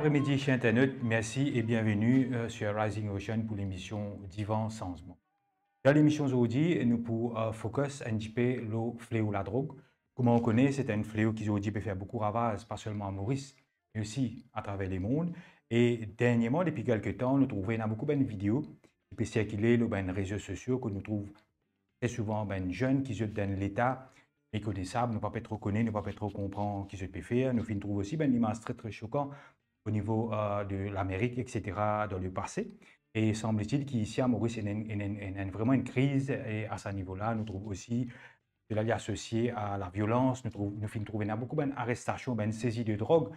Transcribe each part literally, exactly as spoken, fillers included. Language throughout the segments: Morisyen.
Bonapre midi, cher internaute, merci et bienvenue, euh, sur Rising Ocean pour l'émission Divan Sanzman. Dan lemision zordi, nou pou, euh, focus enn tipe lor fleo ladrog. Kouma ou kone, se enn fleo ki zordi pe fer boukou ravaz, pa selman a Moris, me osi atraver lemond. E dernierman, depi kelke tan, nou trouve ena boukou bann video ki pe sirkile lor bann rezo sosio, kot nou trouv tre souvan bann zenn ki zot dan enn leta mekonesab, nou pa pe tro kone, nou pa pe tro konpran ki zot pe fer. Nou finn trouv osi bann imaz tre, tre sokan o nivo, euh, de Lamerik, et cetera, dan lepase. E sanble-t-il ki isi a Moris, ena, ena, ena, ena vreman enn kriz, e a sa nivo la, nou trouv osi sela li asosie a laviolans, nou trouv, nou finn trouve ena boukou bann arestasion, bann sezi de drog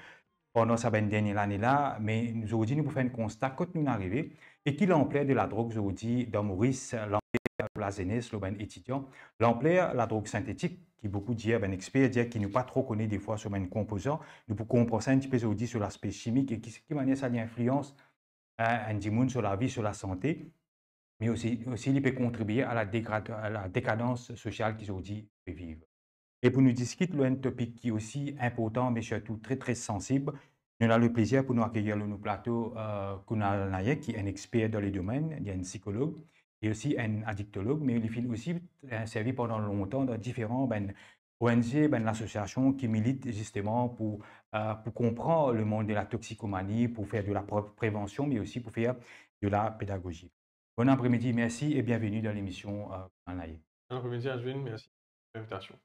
pandan sa bann dernie lane la, me zordi nou pou fer enn konsta kot nou arive, e ki lanpler de ladrog zordi dan Moris, lanpler lor lazenes, lor bann etidian, lanpler ladrog sintetik, ki boukou dir, bann exper dir ki nou pa tro kone defwa so bann konpozan, nou pou konpran sa enn tipe zordi so laspe simik e ki, ki manier sa li inflians, eh, enn dimoun, so lavi, so lasante, me osi, osi li pe kontribie a la degrad-, a la dekadans sosial ki zordi pe viv. E pou nou diskit lor enn topik ki osi inportan, me sirtou tre, tre sansib, nou ena leplezir pou nou akeyir lor nou plato, eh, Kunal Nayak, ki enn exper dan ledomenn, li enn sikolog e osi enn adiktolog, me li finn osi, eh, servi pandan lontan dan diferan bann O N G, bann lasosiasion ki milit zisteman pou, eh, pou konpran lemond de latoxikomani, pou fer de la pre-, prevansion, me osi pou fer de la pedagozi. Bonapre midi, mersi e bienveni dan lemision, eh, Kunal Nayak. Bonapre midi, Ashwin, mersi pou linvitasion.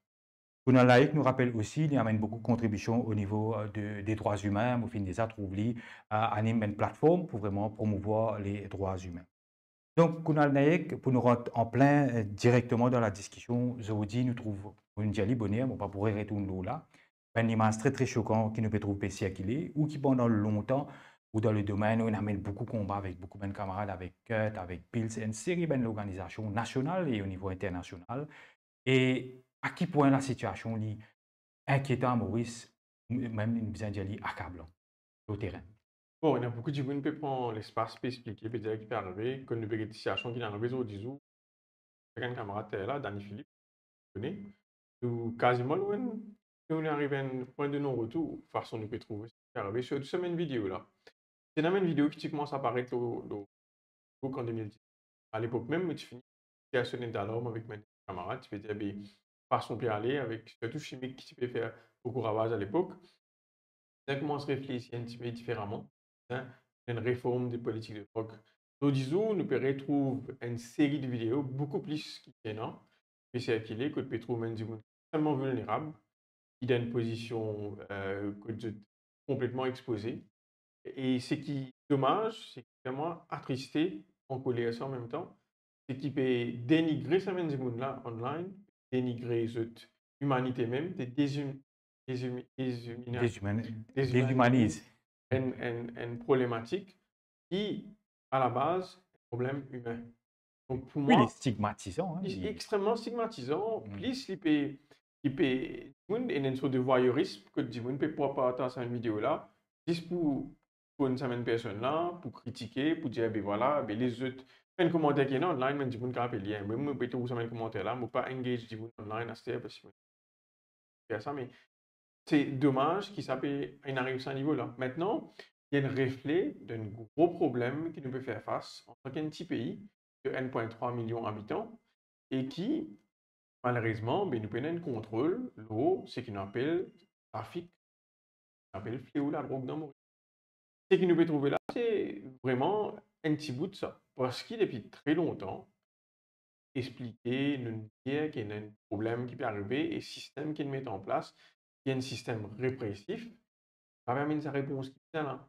Kunal Nayak, nou rapel osi, li amenn boukou kontribision o nivo, eh, de, de drwa imin. Mo finn deza trouv li, eh, anim enn platform pou vreman promouvwar ledrwa imin. Donk, Kunal Nayak, pou nou rant an plin, eh, direkteman dan ladiskision, zordi nou trouv, pou nou dir li boner, mo pa pou re-, retourn lor la, bann imaz tre, tre sokan ki nou pe trouv pe sirkile, ou ki pandan lontan, ou dan ledomenn, ou inn amenn boukou konba avek boukou bann kamarad, avek Kurt, avek Pils, enn seri bann lorganizasion nasional e o nivo internasional. E a ki pwin lasitiasion li inkietan a Moris, mem nou bizin dir li akablan, lor terin? Bon, ena boukou dimoun pe pran lespas, pe explike, pe dir ki pe arive, kot nou pe get sitiasion ki inn arive zordi zour. Ek enn kamarad la, Dany Philippe, kone, nou kaziman nou enn, nou arive enn pwin de non-retour, fason nou pe trouve seki arive, sirtou sa bann video la. Ti ena enn video ki ti koumans aparet lor, lor Facebook an de mil dis. A lepok mem, mo ti fini tir sonnet d'alarme avek bann kamarad, ti pe dir, be, fason pe ale avek sirtou Shimik ki ti pe fer boukou ravaz a lepok. Bizin koumans reflesi enn tipe diferaman, bizin enn reform de politik de drog. Zordi zour, nou pe retrouv enn seri de video, boukou plis ki ena, pe sirkile, kot pe trouv bann dimoun extreman vilnerab, ki dan enn pozision, eh, kot zot konpletman expoze. E seki domaz, seki vreman atriste, ankoler sa an mem tan, seki pe denigre sa bann dimoun la online, denigre zot imanite mem, de dezim-, dezim-, dezimina-, Dezimani-, dezimaniz. Dezimaniz enn, enn, enn problematik ki, a la baz, problem imin. Donk, pou mwa, li stigmatizan, hein, li extreman stigmatizan. Mm. Plis li pe, li pe, dimoun, ena enn sort de voyeurisme, kot dimoun pe partaz sa bann video la, zis pou konn sa bann personn la, pou kritike, pou dir, be vwala, be lezot, bann komanter ki ena online, bann dimoun kapav lir. Mwa, mo pe trouv sa bann komanter la, mo pa engage dimoun online aster, parski fer sa, me se domaz ki sa pe inn ariv sa nivo la. Aster, li enn refle dan enn gro problem ki nou pe fer fas antan ki enn ti pei de enn pwin trwa milion abitan e ki, malerezman, be, nou pena enn kontrol lor seki nou apel trafik, nou apel fleo ladrog dan Moris. Seki nou pe trouve la, se vreman enn ti bout sa. Parski depi tre lontan, explike, nou dir ki ena enn problem ki pe arive e sistem ki inn met an plas, ki enn sistem represif, pa permet sa repons ki bizin la.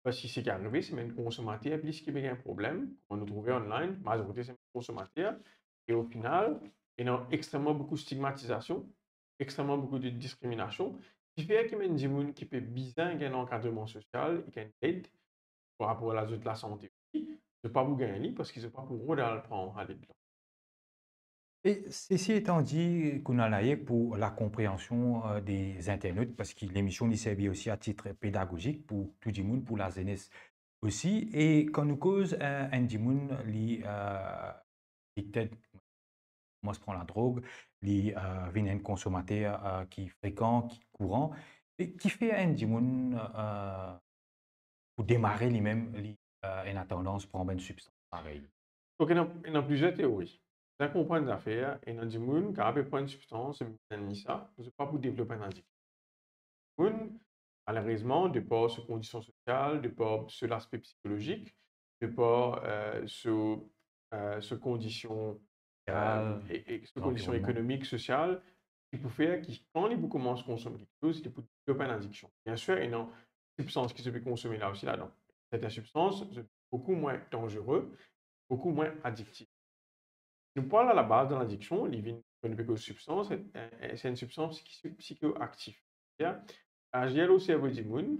Parski seki arive, se bann konsomater plis ki pe gagn problem, kouma nou trouve online, mazorite se bann konsomater, e o final, ena extreman boukou stigmatizasion, extreman boukou de diskriminasion, ki fer ki bann dimoun ki pe bizin gagn lankadreman sosial e gagn led par rapor a zot lasante osi, zot pa pou gagn li parski zot pa pou rod al pran sa led la. E sesi etan di, Kunal Nayak, pou lakonpreansion, eh, de zinternot, parski lemision li servi osi a tit pedagozik pou tou dimoun, pou lazenes osi. E kan nou koz, eh, enn dimoun, li, eh, adikted, koumans pran ladrog, li, eh, vinn enn konsomater, eh, ki frekan, ki kouran. E kifer enn dimoun, eh, pou demare limem, li, eh, ena tandans pran bann sibstans parey? Donk, ena, ena plizier teori. Bizin konprann zafer, ena dimoun kapav pran enn sibstans, e bizin ni sa, zot pa pou devlop enn adiksion. Dimoun, malerezman, de par so kondision sosial, de par so laspe psikolozik, de par, eh, so, eh, so kondision, eh, e, e so kondision ekonomik, sosial, ki pou fer ki kan li pou koumans konsom kiksoz, li pou devlop enn adiksion. Biensir, ena sibstans ki zot pe konsome la osi ladan. Sertin sibstans, zot boukou mwin danzere, boukou mwin adiktif. Nou pou al a labaz dan ladiksion, li vinn, kan nou pe koz sibstans, e, e, se enn sibstans ki psikoaktif. Setir, li agir lor servo dimoun,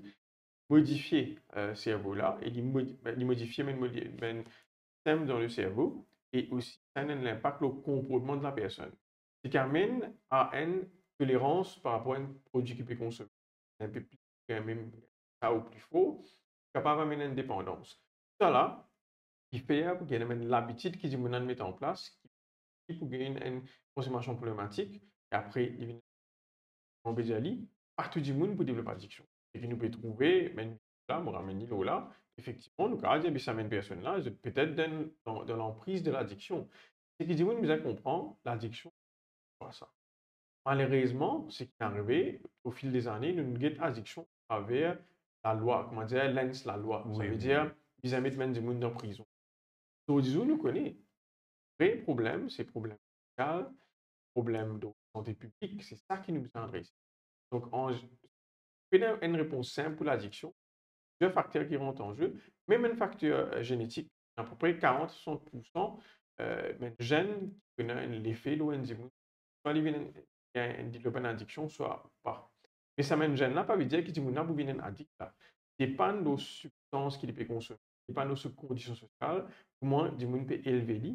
modifie, eh, servo la, e li mod-, li modifie bann modi-, bann sistem dan leservo, e osi, sa ena enn linpak lor konportman de lapersonn. Li kapav amenn a enn tolerans par rapor a enn prodwi ki pe konsome. Enn pe pli, kanmem, sa ou pli for, kapav amenn enn depandans. Tousala, ki fer pou gagn enn labitid ki dimoun la met an plas, ki, ki pou gagn enn konsomasion problematik, e apre, li vinn Mo pe dir li, pa tou dimoun pou devlop adiksion. Seki nou pe trouve, me la, mo ramenn li lor la, efektivman, nou kapav dir, be sa bann personn la, zot petet dan, dan, dan lanpriz de ladiksion. Seki dimoun bizin konpran, ladiksion, pa sa. Malerezman, seki arive, o fil dezane, nou, nou get adiksion atraver lalwa, koumadir, lens lalwa. Wi, savedir, wi, bizin met bann dimoun dan prizon. Zordi zour, nou kone, vre problem, se problem sosial, problem de sante piblik, se sa ki nou bizin adrese. Donk, an, pou donn enn repons sinp pou ladiksion, plizier fakter ki rant an ze, mem enn fakter, eh, zenetik, apepre karant a swasant poursan, eh, bann zenn ki ena enn lefe lor enn dimoun, swa li vinn enn, enn, devlop enn adiksion, swa pa. Me sa bann zenn la, pa vedir ki dimoun la pou vinn enn adik la. Depann lor sibstans ki li pe konsome, depann lor so kondision sosial, kouma dimoun pe elve li,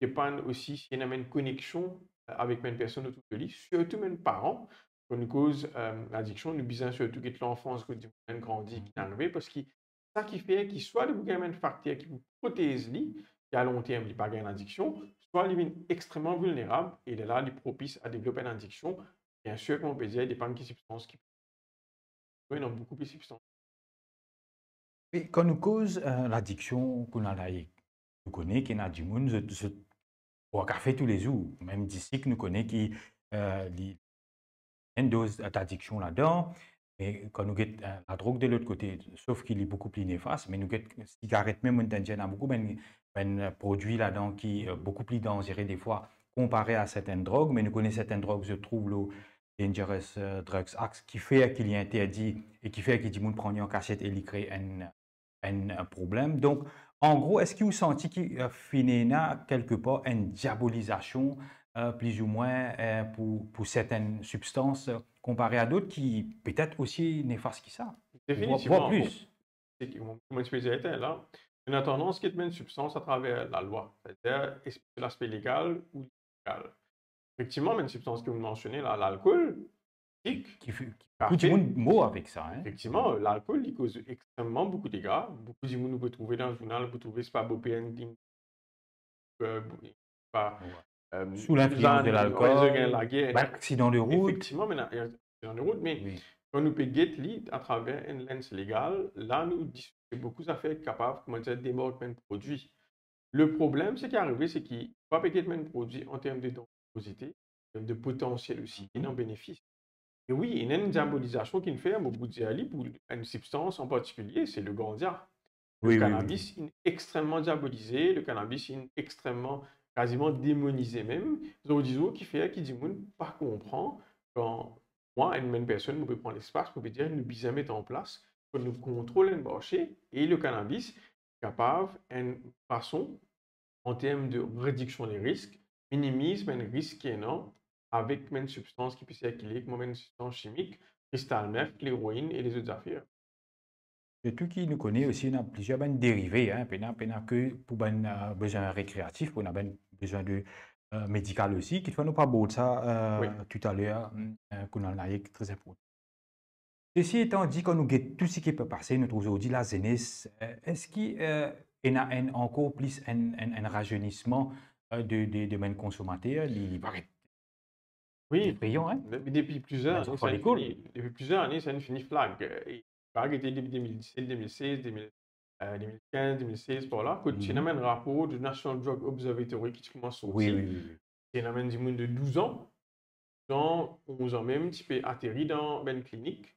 depann osi si ena bann koneksion, eh, avek bann personn otour de li, sirtou bann paran. Kan nou koz, eh, adiksion, nou bizin sirtou get lanfans kot dimoun grandi, ki arive, parski sa ki fer ki swa li pou gagn enn fakter ki pou protez li, ki a lonterm li pa gagn adiksion, swa li vinn extrememan vilnerab, e lerla li propis a devlop enn adiksion. Biensir, kouma pe dir, depann ki sibstans ki, wi, ena boukou pli sibstans. E kan nou koz, eh, ladiksion, kouma la, nou kone ki ena dimoun, zot, zot bwar kafe toulezour, mem disik, nou kone ki, eh, li, enn doz adiksion ladan, me kan nou get, eh, ladrog de lot kote, sof ki li boukou pli nefas, me nou get sigaret mem, nou tann dir ena boukou bann, bann prodwi ladan ki, eh, boukou pli danzere defwa, konpare a sertin drog, me nou kone sertin drog, zot trouv lor Dangerous, eh, Drugs Act, ki fer ki li interdi e ki fer ki dimoun pran li an kasiet e li kree enn, enn, eh, problem. Donk, an gro, eski ou santi ki, eh, finn ena kelkepar enn diabolizasion, eh, pli ou mwin, eh, pou, pou sertin sibstans, eh, konpare a dot ki petet osi nefas ki sa? Definitivman. Vwar, vwar plis. Se ki, kouma ti pe dir la, ena tandans ki met sibstans atraver lalwa, setadir, es laspe legal ou ilegal. Efektivman, bann sibstans ki ou mansione la, lalkol, ki, ki, ki, kafe. Boukou dimoun mor avek sa, hein. Efektivman, lalkol, li koz extrememan boukou dega. Boukou dimoun ou pe trouve dan zournal, ou pe trouve, se pa bope enn, eh, pa, eh, sou linfliyans de lalkol, bann aksidan de rout. Efektivman, me ena aksidan de rout, me kan nou pe get li atraver enn lens legal, la nou diskit boukou zafer ki kapav, kouma dir, demark bann prodwi. Le problem, seki arive, se ki pa pe get bann prodwi an term de danzerozite, an term de potansiel osi, ena bann benefis. E wi, ena enn diabolizasion ki finn fer, mo pou dir li, pou enn sibstans an partikilie, se le ganja. Le kanabis, wi, wi, inn extrememan diabolize, le kanabis, inn extrememan, kaziman demonize mem. Zordi zour, ki fer ki dimoun pa konpran, kan mwa, enn, enn personn, mo pe pran lespas pou pe dir, nou bizin met an plas pou nou kontrol enn marse, e le kanabis kapav enn fason, an term de rediksion de risk, minimiz bann risk ki ena avek bann sibstans ki pe sirkile, kouma bann sibstans simik, kristal meth, leroin e lezot zafer. Sirtou ki nou kone osi, ena plizier bann derive, hein, pena, pena ke pou bann, eh, bezwin rekreatif, pou ena bann bezwin de, eh, medikal osi, ki fer nou pa abord sa, eh, wi, toutaler, eh, kouma nou ena, ki tre inportan. Sesi etan di, kan nou get tou seki pe pase, nou trouv zordi lazenes, eh, eski, eh, ena enn, ankor plis enn, enn, enn razeunisman, eh, de, de, de bann konsomater, li, li paret, wi, efreyan, hein? Depi, depi plizier ane, sa inn fini, depi plizier ane, sa inn fini flag. E pa gete depi de mil diset, de mil sez, de mil, euh, de mil kinz, de mil sez, par la, kot ti ena enn rapor de National Drug Observatory ki ti koumans sorti. Wi, wi, wi, wi. Ti ena enn dimoun de douz an, douz an, onz an mem, ti pe ateri dan bann klinik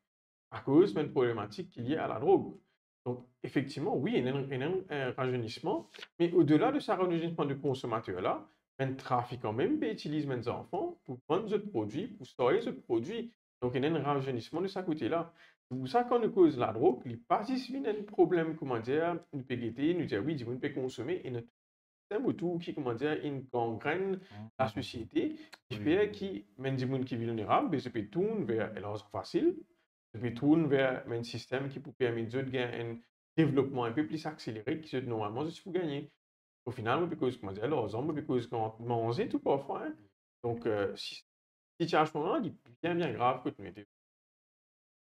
akoz bann problematik ki lie a ladrog. Donk, efektivman, wi, ena, ena enn, euh, razeynisman, me odela de sa razeynisman de konsomater la, bann trafikan mem pe itiliz bann zanfan pou vann zot prodwi, pou sarye zot prodwi. Donk, ena enn razeynisman de sa kote la. Se pou sa, kan nou koz ladrog, li pa zis vinn enn problem, kouma dir, nou pe gete, nou dir, wi, dimoun pe konsome, e nou sistem otour ki, kouma dir, inn gangrenn lasosiete, ki fer ki bann dimoun ki vilnerab, be zot pe tourn ver larzan fasil, zot pe tourn ver bann sistem ki pou permet zot gagn enn devlopman enn pe plis akselere ki zot normalman zot ti pou gagne. O final, mo pe koz, kouma dir, larzan, mo pe koz kan manze tou parfwa, hein. Donk, euh, si, sitiasion la, li bien, bien grav kot nou ete.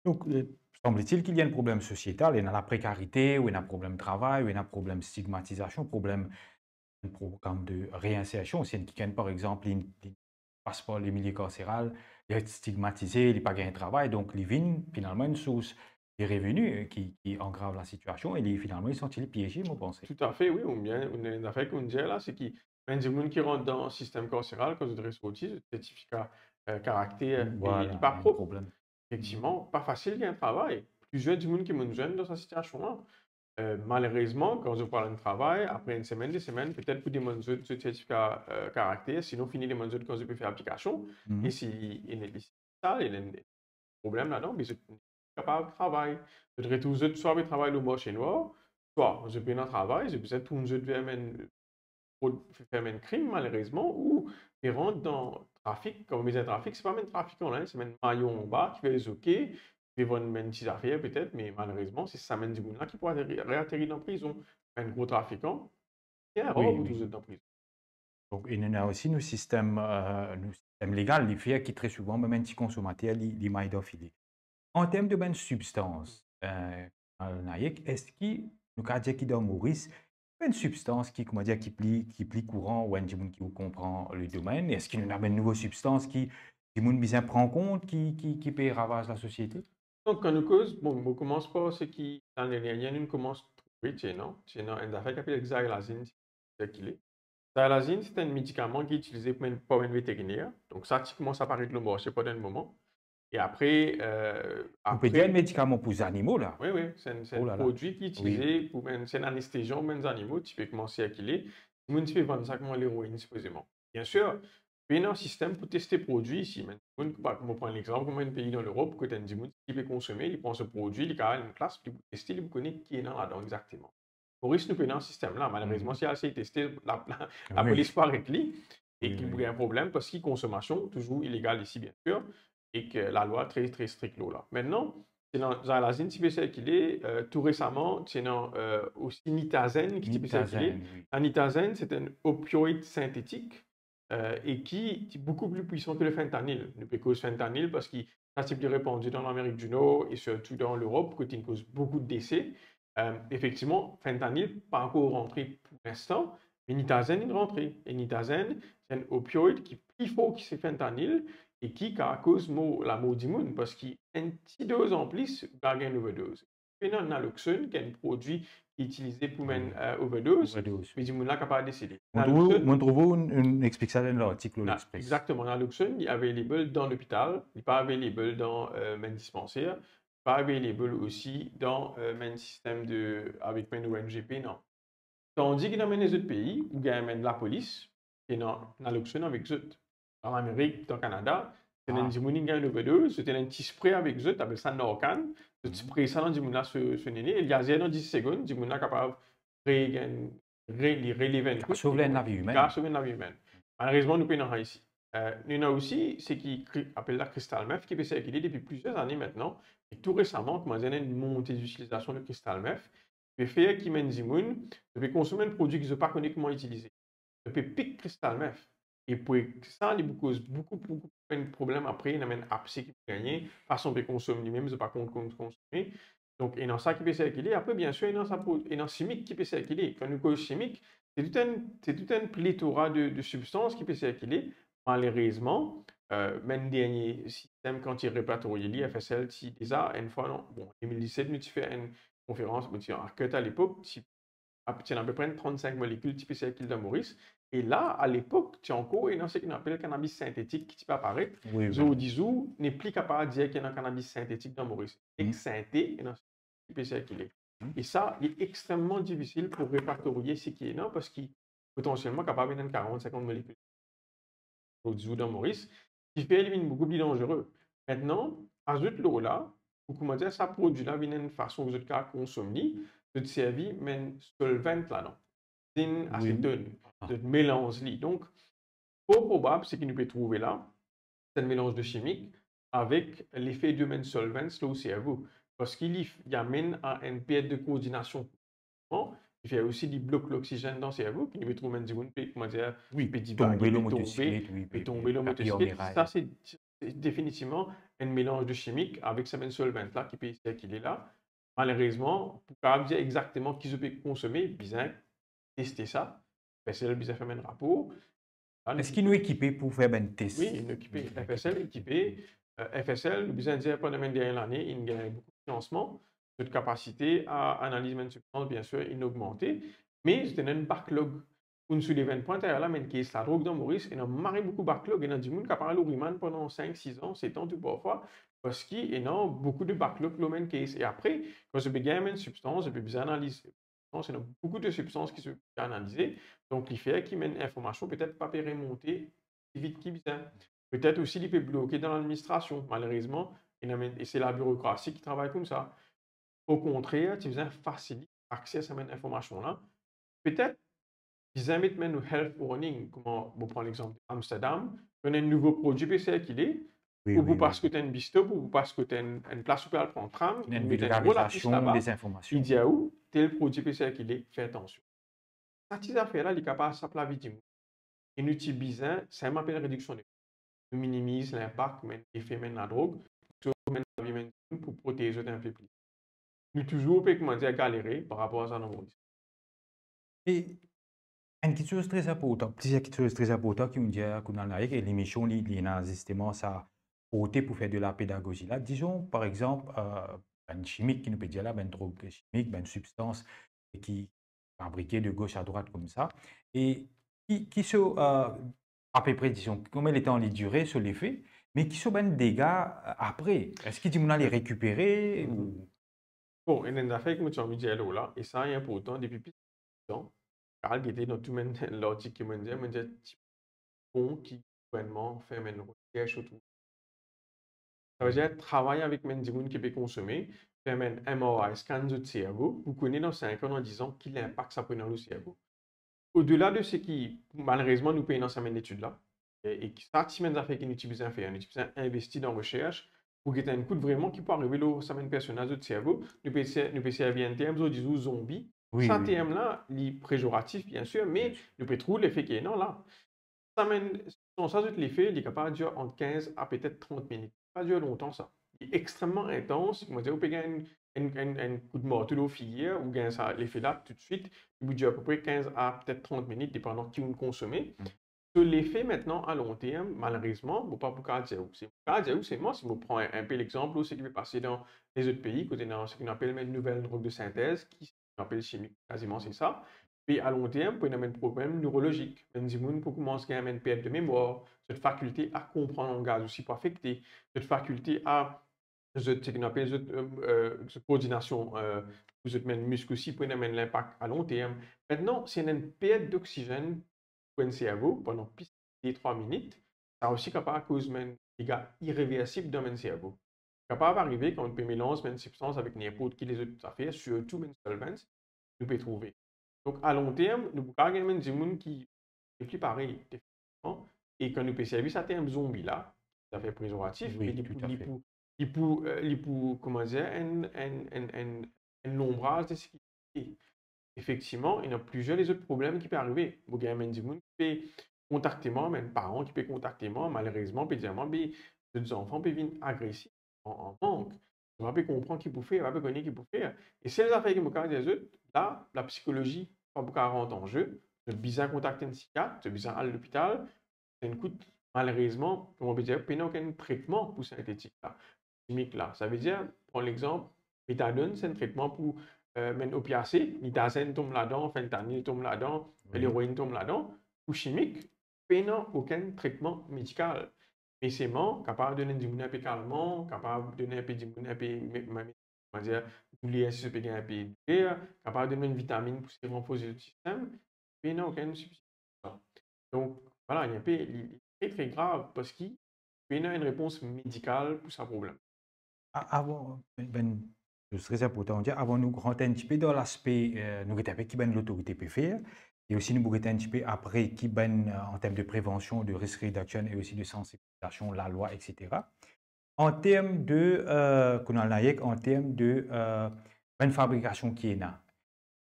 Donk, euh, sanble-t-il ki ena enn problem sosietal, ena laprekarite, ou ena problem travay, ou ena problem stigmatizasion, problem, enn program de reinsersion. Si enn kikenn, par exanp, li, li pas par le milie karseral, li ret stigmatize, li pa gagn travay, donk li vinn finalman enn sours de reveni, euh, ki, ki agrav lasitiasion e li, finalman, li santi li pieze, mo panse. Toutafe, wi, ou bien, ou ena enn zafer ki ou dir la, se ki bann dimoun ki rant dan sistem karseral, kan zot resorti, zot sertifika, euh, karakter, euh, li pa prop. Problem. Efektivman, pa fasil gagn travay. Plizier dimoun ki mo zwenn dan sa sitiasion la. Euh, malerezman, kan zot pou al enn travay, apre enn semenn, de semenn, petet pou demann zot, zot sertifika, euh, karakter, sinon fini demann zot kan zot pe fer aplikasion, e si li, li, li, sa, li ena enn problem ladan, me zot kapav travay. Zot retrouv zot swa pe travay lor marse nwar, swa zot pena travay, zot bizin tourn zot ver bann, fer bann krim, malerezman, ou pe rant dan trafik. Kan mo dir trafik, se pa bann trafikan la, se bann mayon anba ki fer zoke, ki pe vann bann ti zafer petet, me malerezman, se sa bann dimoun la ki pou ateri, reateri dan prizon. Bann gro trafikan, bien rar pou trouv zot dan prizon. Donk, e nou ena osi nou sistem, euh, nou sistem legal, li fer ki tre souvan, mem enn ti konsomater, li, li may dan file. An term de bann sibstans, euh, Naïck, eski nou kapav dir ki dan Moris, bann sibstans ki, kouma dir, ki pli, ki pli kouran, ou enn dimoun ki ou konpran le domenn, eski nou ena bann nouvo sibstans ki dimoun bizin pran kont, ki, ki, ki pe ravaz lasosiete? Donk, kan nou koz, bon, mo koumans par seki lane dernier, nou koumans trouve, ti ena, ti ena enn zafer ki apel xylazine, sirkile. Xylazine, se enn medikaman ki itilize pou bann, par bann veteriner. Donk, sa ti koumans aparet lor marse pandan enn moman. E apre, euh, ou pe dir enn medikaman pou zanimo, la? Wi, wi, se enn, se enn prodwi ki itilize pou bann, se enn anestezian pou bann zanimo, tipikman sirkile. Dimoun ti pe vann sa kouma leroin, sipozeman. Biensir, pena sistem pou teste prodwi isi. Mem, mo pran lexanp kouma enn pei dan Lerop, kot enn dimoun ki pe konsome, li pran so prodwi, li kapav al enn klas, li pou teste, li pou kone ki ena ladan exakteman. Moris, nou pena sistem la. Malerezman, si al sey teste, la, la, lapolis pou aret li, e ki pou gagn problem, parski konsomasion touzour ilegal isi, biensir, e ki lalwa tre, tre strik lor la. Aster, ti ena xylazine ti pe sirkile, euh, tou resaman, ti ena, euh, osi nitazenn ki ti pe sirkile. Nitazenn, wi. La nitazenn, se enn opioid sintetik, euh, e ki, ki boukou pli pwisan ki le fentanyl. Nou pe koz fentanyl parski sa ti pli repandi dan Lamerik di Nor e sirtou dan Lerop, kot inn koz boukou de dese. Euh, efektivman, fentanyl pa ankor rantre pou linstan, me nitazenn inn rantre. E nitazenn, se enn opioid ki pli for ki se fentanyl e ki kapav koz mor, lamor dimoun, parski enn ti doz anplis, ou kapav gagn enn overdoz. Pena naloxone, ki enn prodwi ki itilize pou bann, euh, overdoz. Overdoz. Me dimoun la kapav desede. Mo trouv, naloxone, mo trouv ou, ou explik sa dan lartik lor L'Express. Exactement. Naloxone, li available dan lopital, li pa available dan, euh, bann dispanser, li pa available osi dan, euh, bann sistem de, avek bann O N G P, non. Tandis ki dan bann lezot pei, ou gagn bann lapolis, ki ena naloxone avek zot. Dan Lamerik, dan Kanada, ti ena dimoun inn gagn overdoz, zot ena enn ti spre avek zot, apel sa Narcan, zot spre sa dan dimoun la so, so nene, e li azer dan dis segonn, dimoun la kapav regagn, re-, li relev enn kout, sov enn lavi imenn. Li kapav sov enn lavi imenn. Malerezman, nou pena sa isi. Euh, nou ena osi seki kri-, apel la crystal meth, ki pe sirkile depi plizier zane aster, e tou resaman, kouma dir, ena enn monte zitilizasion de crystal meth, pe fer ki bann dimoun, zot pe konsome enn prodwi ki zot pa kone kouma itilize. Zot pe pik crystal meth. E pou sa, li pou koz boukou, boukou, boukou problem apre, ena bann abse ki pou gagne, fason pe konsome limem, zot pa konn, konn konsome. Donk, ena sa ki pe sirkile. Apre, biensir, ena sa pou, ena simik ki pe sirkile. Kan nou koz simik, se tou enn, se tou enn plethora de, de sibstans ki pe sirkile. Malerezman, eh, bann dernie sistem kan ti repatriye li, F S L ti deza enn fwa, non? Bon, de mil diset, nou ti fer enn konferans, mo ti ar-CUT alepok, ti, ti ena apepre trannsenk molekil ti pe sirkil dan Moris. E la, alepok, ti ankor ena seki nou apel kanabis sintetik ki ti pe aparet. Wi, wi. Zordi zour, nepli kapav dir ki ena kanabis sintetik dan Moris. Ek sinte, ena ki pe sirkile. E sa, li extrememan difisil pou repatriye seki ena, parski potansielman kapav ena enn karant, sinkant molekil zordi zour dan Moris, ki fer li vinn boukou pli danzere. Aster, azout lor la, pou koumadir sa prodwi la vinn enn fason ki zot kapav konsom li, zot servi bann solvant ladan, zinacetone, zot melanz li. Donk, for probab, seki nou pe trouve la, se enn melanz de chimik avek lefe de bann solvant lor servo. Parski li, li amenn a enn pert de koordinasion. Bon, li fer osi li blok loksizenn dan servo, ki nou pe trouve bann dimoun pe, koumadir, pe divager, tonbe lor motosiklet, tonbe lor motosiklet. Sa, se, se definitivman enn melanz de chimik avek sa bann solvant la ki pe sirkile la. Malerezman, pou kapav dir exakteman ki zot pe konsome, bizin teste sa. F S L bizin fer bann rapor. Eski nou ekipe pou fer bann tes? Wi, nou ekipe. F S L ekipe. Eh, F S L, nou bizin dir, pandan bann dernie lane, inn gagn boukou finansman. Zot kapasite a analiz bann sibstans, biensir, inn ogmante. Me zot ena enn backlog. Kouma nou ti dir, bann pwin taler la, bann case ladrog dan Moris, ena mari boukou backlog, ena dimoun kapav al lor remand pandan sink, sis an, set an tou parfwa, parski ena boukou de backlog lor bann case. E apre, kan zot pe gagn bann sibstans, zot pe bizin analiz sibstans, ena boukou de sibstans ki zot pe analize, donk li fer ki bann informasion petet pa pe remonte pli vit ki bizin. Petet osi li pe bloke dan ladministrasion, malerezman, ena bann, e se labirokrasi ki travay koumsa. Okontrer, ti bizin fasilit akse a sa bann informasion la. Petet bizin met bann health warning, kouma mo pran lexanp Amsterdam, kan enn nouvo prodwi pe sirkile, ou pou pas kot enn bistop, ou pou pas kot enn, enn plas ou pe al pran tram, li met enn gro lafis laba, li dir ou, tel prodwi pe sirkile, fer atansion. Sa ti zafer la, li kapav sap lavi dimoun. E nou ti bizin, sa mo apel rediksion de, nou minimiz linpak bann lefe bann ladrog, sov bann lavi bann dimoun pou protez zot enpe plis. Nou touzour pe, koumadir, galere par rapor a sa dan Moris. E enn kiksoz tre inportan, plizier kiksoz tre inportan ki ou'nn dir kouma la, e lemision li, li ena zisteman sa porte pou fer de la pedagozi la. Dizon, par exanp, eh, bann chimik ki nou pe dir la, bann drog chimik, bann sibstans ki fabrike de gos a drwat koumsa. E ki, ki so, eh, apepre, dizon, konbien letan li dire so lefe, me ki so bann dega, eh, apre? Eski dimoun la li rekipere ou? Bon, ena enn zafer ki mo ti anvi dir lor la, e sa inportan depi pli lontan. Al gete dan tou bann lartik ki mo'nn dir, mo'nn dir ti pon ki gouvernman fer bann resers otour. Savedir, travay avek bann dimoun ki pe konsome, fer bann M R I, scan zot servo, pou kone dan sink an, dan diz an, ki linpak sa pou ena lor servo. Odela de seki, malerezman, nou pena sa bann etid la, e, e ki sa ti bann zafer ki nou ti bizin fer, nou ti bizin investi dan resers, pou get enn kout vreman ki pou arive lor sa bann personaz zot servo. Nou pe ser-, nou pe servi enn term zordi zour, zonbi. Wi, sa wi. Term la, li pezoratif, biensir, me nou pe trouv lefe ki ena la. Sa bann, sa zot lefe, li kapav dir ant kinz a petet trant minit. Pa dir lontan sa. Li extrememan intans, koumadir, ou pe gagn enn, enn, enn, enn kout marto lor figir, ou gagn sa lefe la toutswit, li pou dir apepre kinz a petet trant minit, depandan ki ou'nn konsome. Mm. So lefe aster, a lon term, malerezman, mo pa pou kapav dir ou. Se, mo kapav dir ou selman, si mo pran enn, enn pe lexanp, seki pe pase dan lezot pei, kot ena seki nou apel bann nouvel drog de sintez, ki nou apel chimik, kaziman se sa. Pe a lon term, pou ena bann problem neurolozik. Bann dimoun pou koumans gagn bann pert de memwar, zot fakilte a konpran langaz osi pou afekte, zot fakilte a, zot, seki nou apel zot, eh, eh, zot koordinasion, eh, pou zot bann misk osi pou ena bann linpak a lon term. Aster, si ena enn pert doksizenn pou enn servo pandan plis de trwa minit, sa osi kapav koz bann dega ireversib dan bann servo. Kapav arive kan ou pe melanz bann sibstans avek ninport ki lezot zafer, sirtou bann solvants, nou pe trouve. Donk, a lon term, nou pou kapav gagn bann dimoun ki nepli parey, definitivman. E kan nou pe servi sa term zonbi la, zafer pezoratif, wi, me li pou, li pou, li pou, eh, li pou, koumadir, enn, enn, enn, enn, enn lonbraz de seki. Efektivman, ena plizier lezot problem ki pe arive. Mo gagn bann dimoun ki pe kontakte mwa, bann paran ki pe kontakte mwa, malerezman, pe dir mwa, be, zot zanfan pe vinn agresif an, an mank. Zot pa pe konpran ki pou fer, pa pe kone ki pou fer. E sel zafer ki mo kapav dir zot, la, lapsikolozi pa pou kapav rant an ze, zot bizin kontakte enn sikiat, zot bizin al lopital, enn kout Malerezman, kouma pe dir, pena okenn tretman pou sintetik la, simik la. Savedir, pran lexanp, metadone, se enn tretman pou, eh, bann opiase, nitazenn tom ladan, fentanyl tom ladan, Wi. leroin tom ladan. Pou simik, pena okenn tretman medikal. Me selman, kapav donn enn dimoun inpe kalman, kapav donn inpe dimoun inpe, me-, me-, kouma dir, douler, si zot pe gagn inpe douler, kapav donn enn vitamin pou se ranforse zot sistem, pena okenn sibstititsion. Donk, vwala, li inpe, li, li tre, tre grav, parski pena enn repons medikal pou sa problem. A-, avan, ben, se tre inportan dir, avan nou rant enn tipe dan laspe, eh, nou get inpe ki bann lotorite pe fer, e osi nou pou get enn tipe apre ki bann, eh, an term de prevansion, de risk reduction e osi de sansibilizasion, lalwa, et cetera. An term de, eh, kouma al Nayak, an term de, eh, bann fabrikasion ki ena,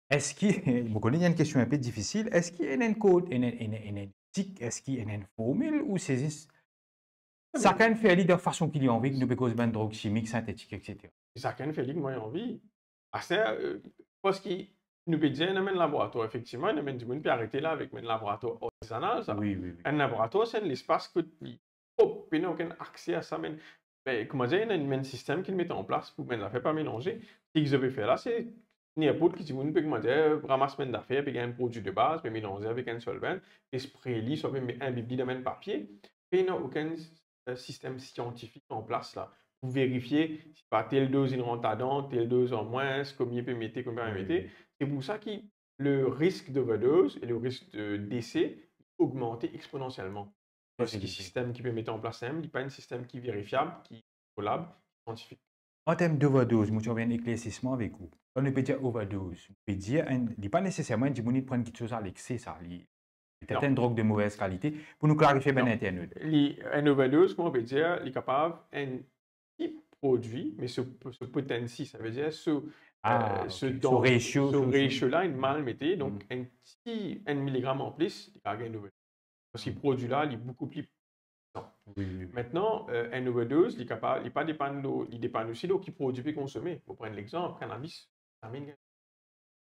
eski, mo kone li enn kestion inpe difisil, eski ena enn kod, ena, ena, ena enn tik, eski ena enn formil, ou se zis sakenn fer li dan fason ki li anvi, ki nou pe koz bann drog simik, sintetik, et cetera? Sakenn fer li kouma li anvi. Aster, eh, parski nou pe dir ena bann laboratwar, efektivman, ena bann dimoun pe arete la avek bann laboratwar artizanal, sa. Wi, wi, wi. Enn laboratwar, se enn lespas kot li, oh, pena okenn akse a sa, me, me, kouma dir, ena enn bann sistem ki met an plas pou bann zafer pa melanze. Seki zot pe fer la, se ninport ki dimoun pe, kouma dir, ramas bann zafer, pe gagn enn prodwi de baz, pe melanze avek enn solvant, pe spray li, swa pe met, inbib li dan bann papie. Pena okenn, eh, sistem siantifik an plas la pou verifie si pa tel doz inn rant ladan, tel doz an mwins, komie pe mete, komie pa mete. Wi. Se pou sa ki le risk d'overdose e le risk de dese ogmante exponansielman. Parski Efektivman. Sistem ki pe mete an plas la mem, li pa enn sistem ki verifiab, ki kontrolab, ki siantifik. An term d'overdose, mo ti anvi enn eklersisman avek ou. Kan nou pe dir overdose, nou pe dir enn, li pa neseserman enn dimoun ki pran kiksoz a lekse, sa, li, petet Non. enn drog de movez kalite, pou nou klarifie bann Non. Internat. Li, enn overdose, kouma nou pe dir, li kapav enn ti prodwi, me so, so potency, savedir so, Ah, eh, so ok. So dan-, ratio, so so, so ratio la, inn mal mete, donk Mm. enn ti, enn miligram an plis, li kapav gagn overdose. Parski Mm. prodwi la, li boukou pli pwisan. Wi, wi, wi. Aster, eh, enn overdose, li kapav, li pa depann lor, li depann osi lor ki prodwi pe konsome. Mo pran lexanp, kanabis. Zame gagn,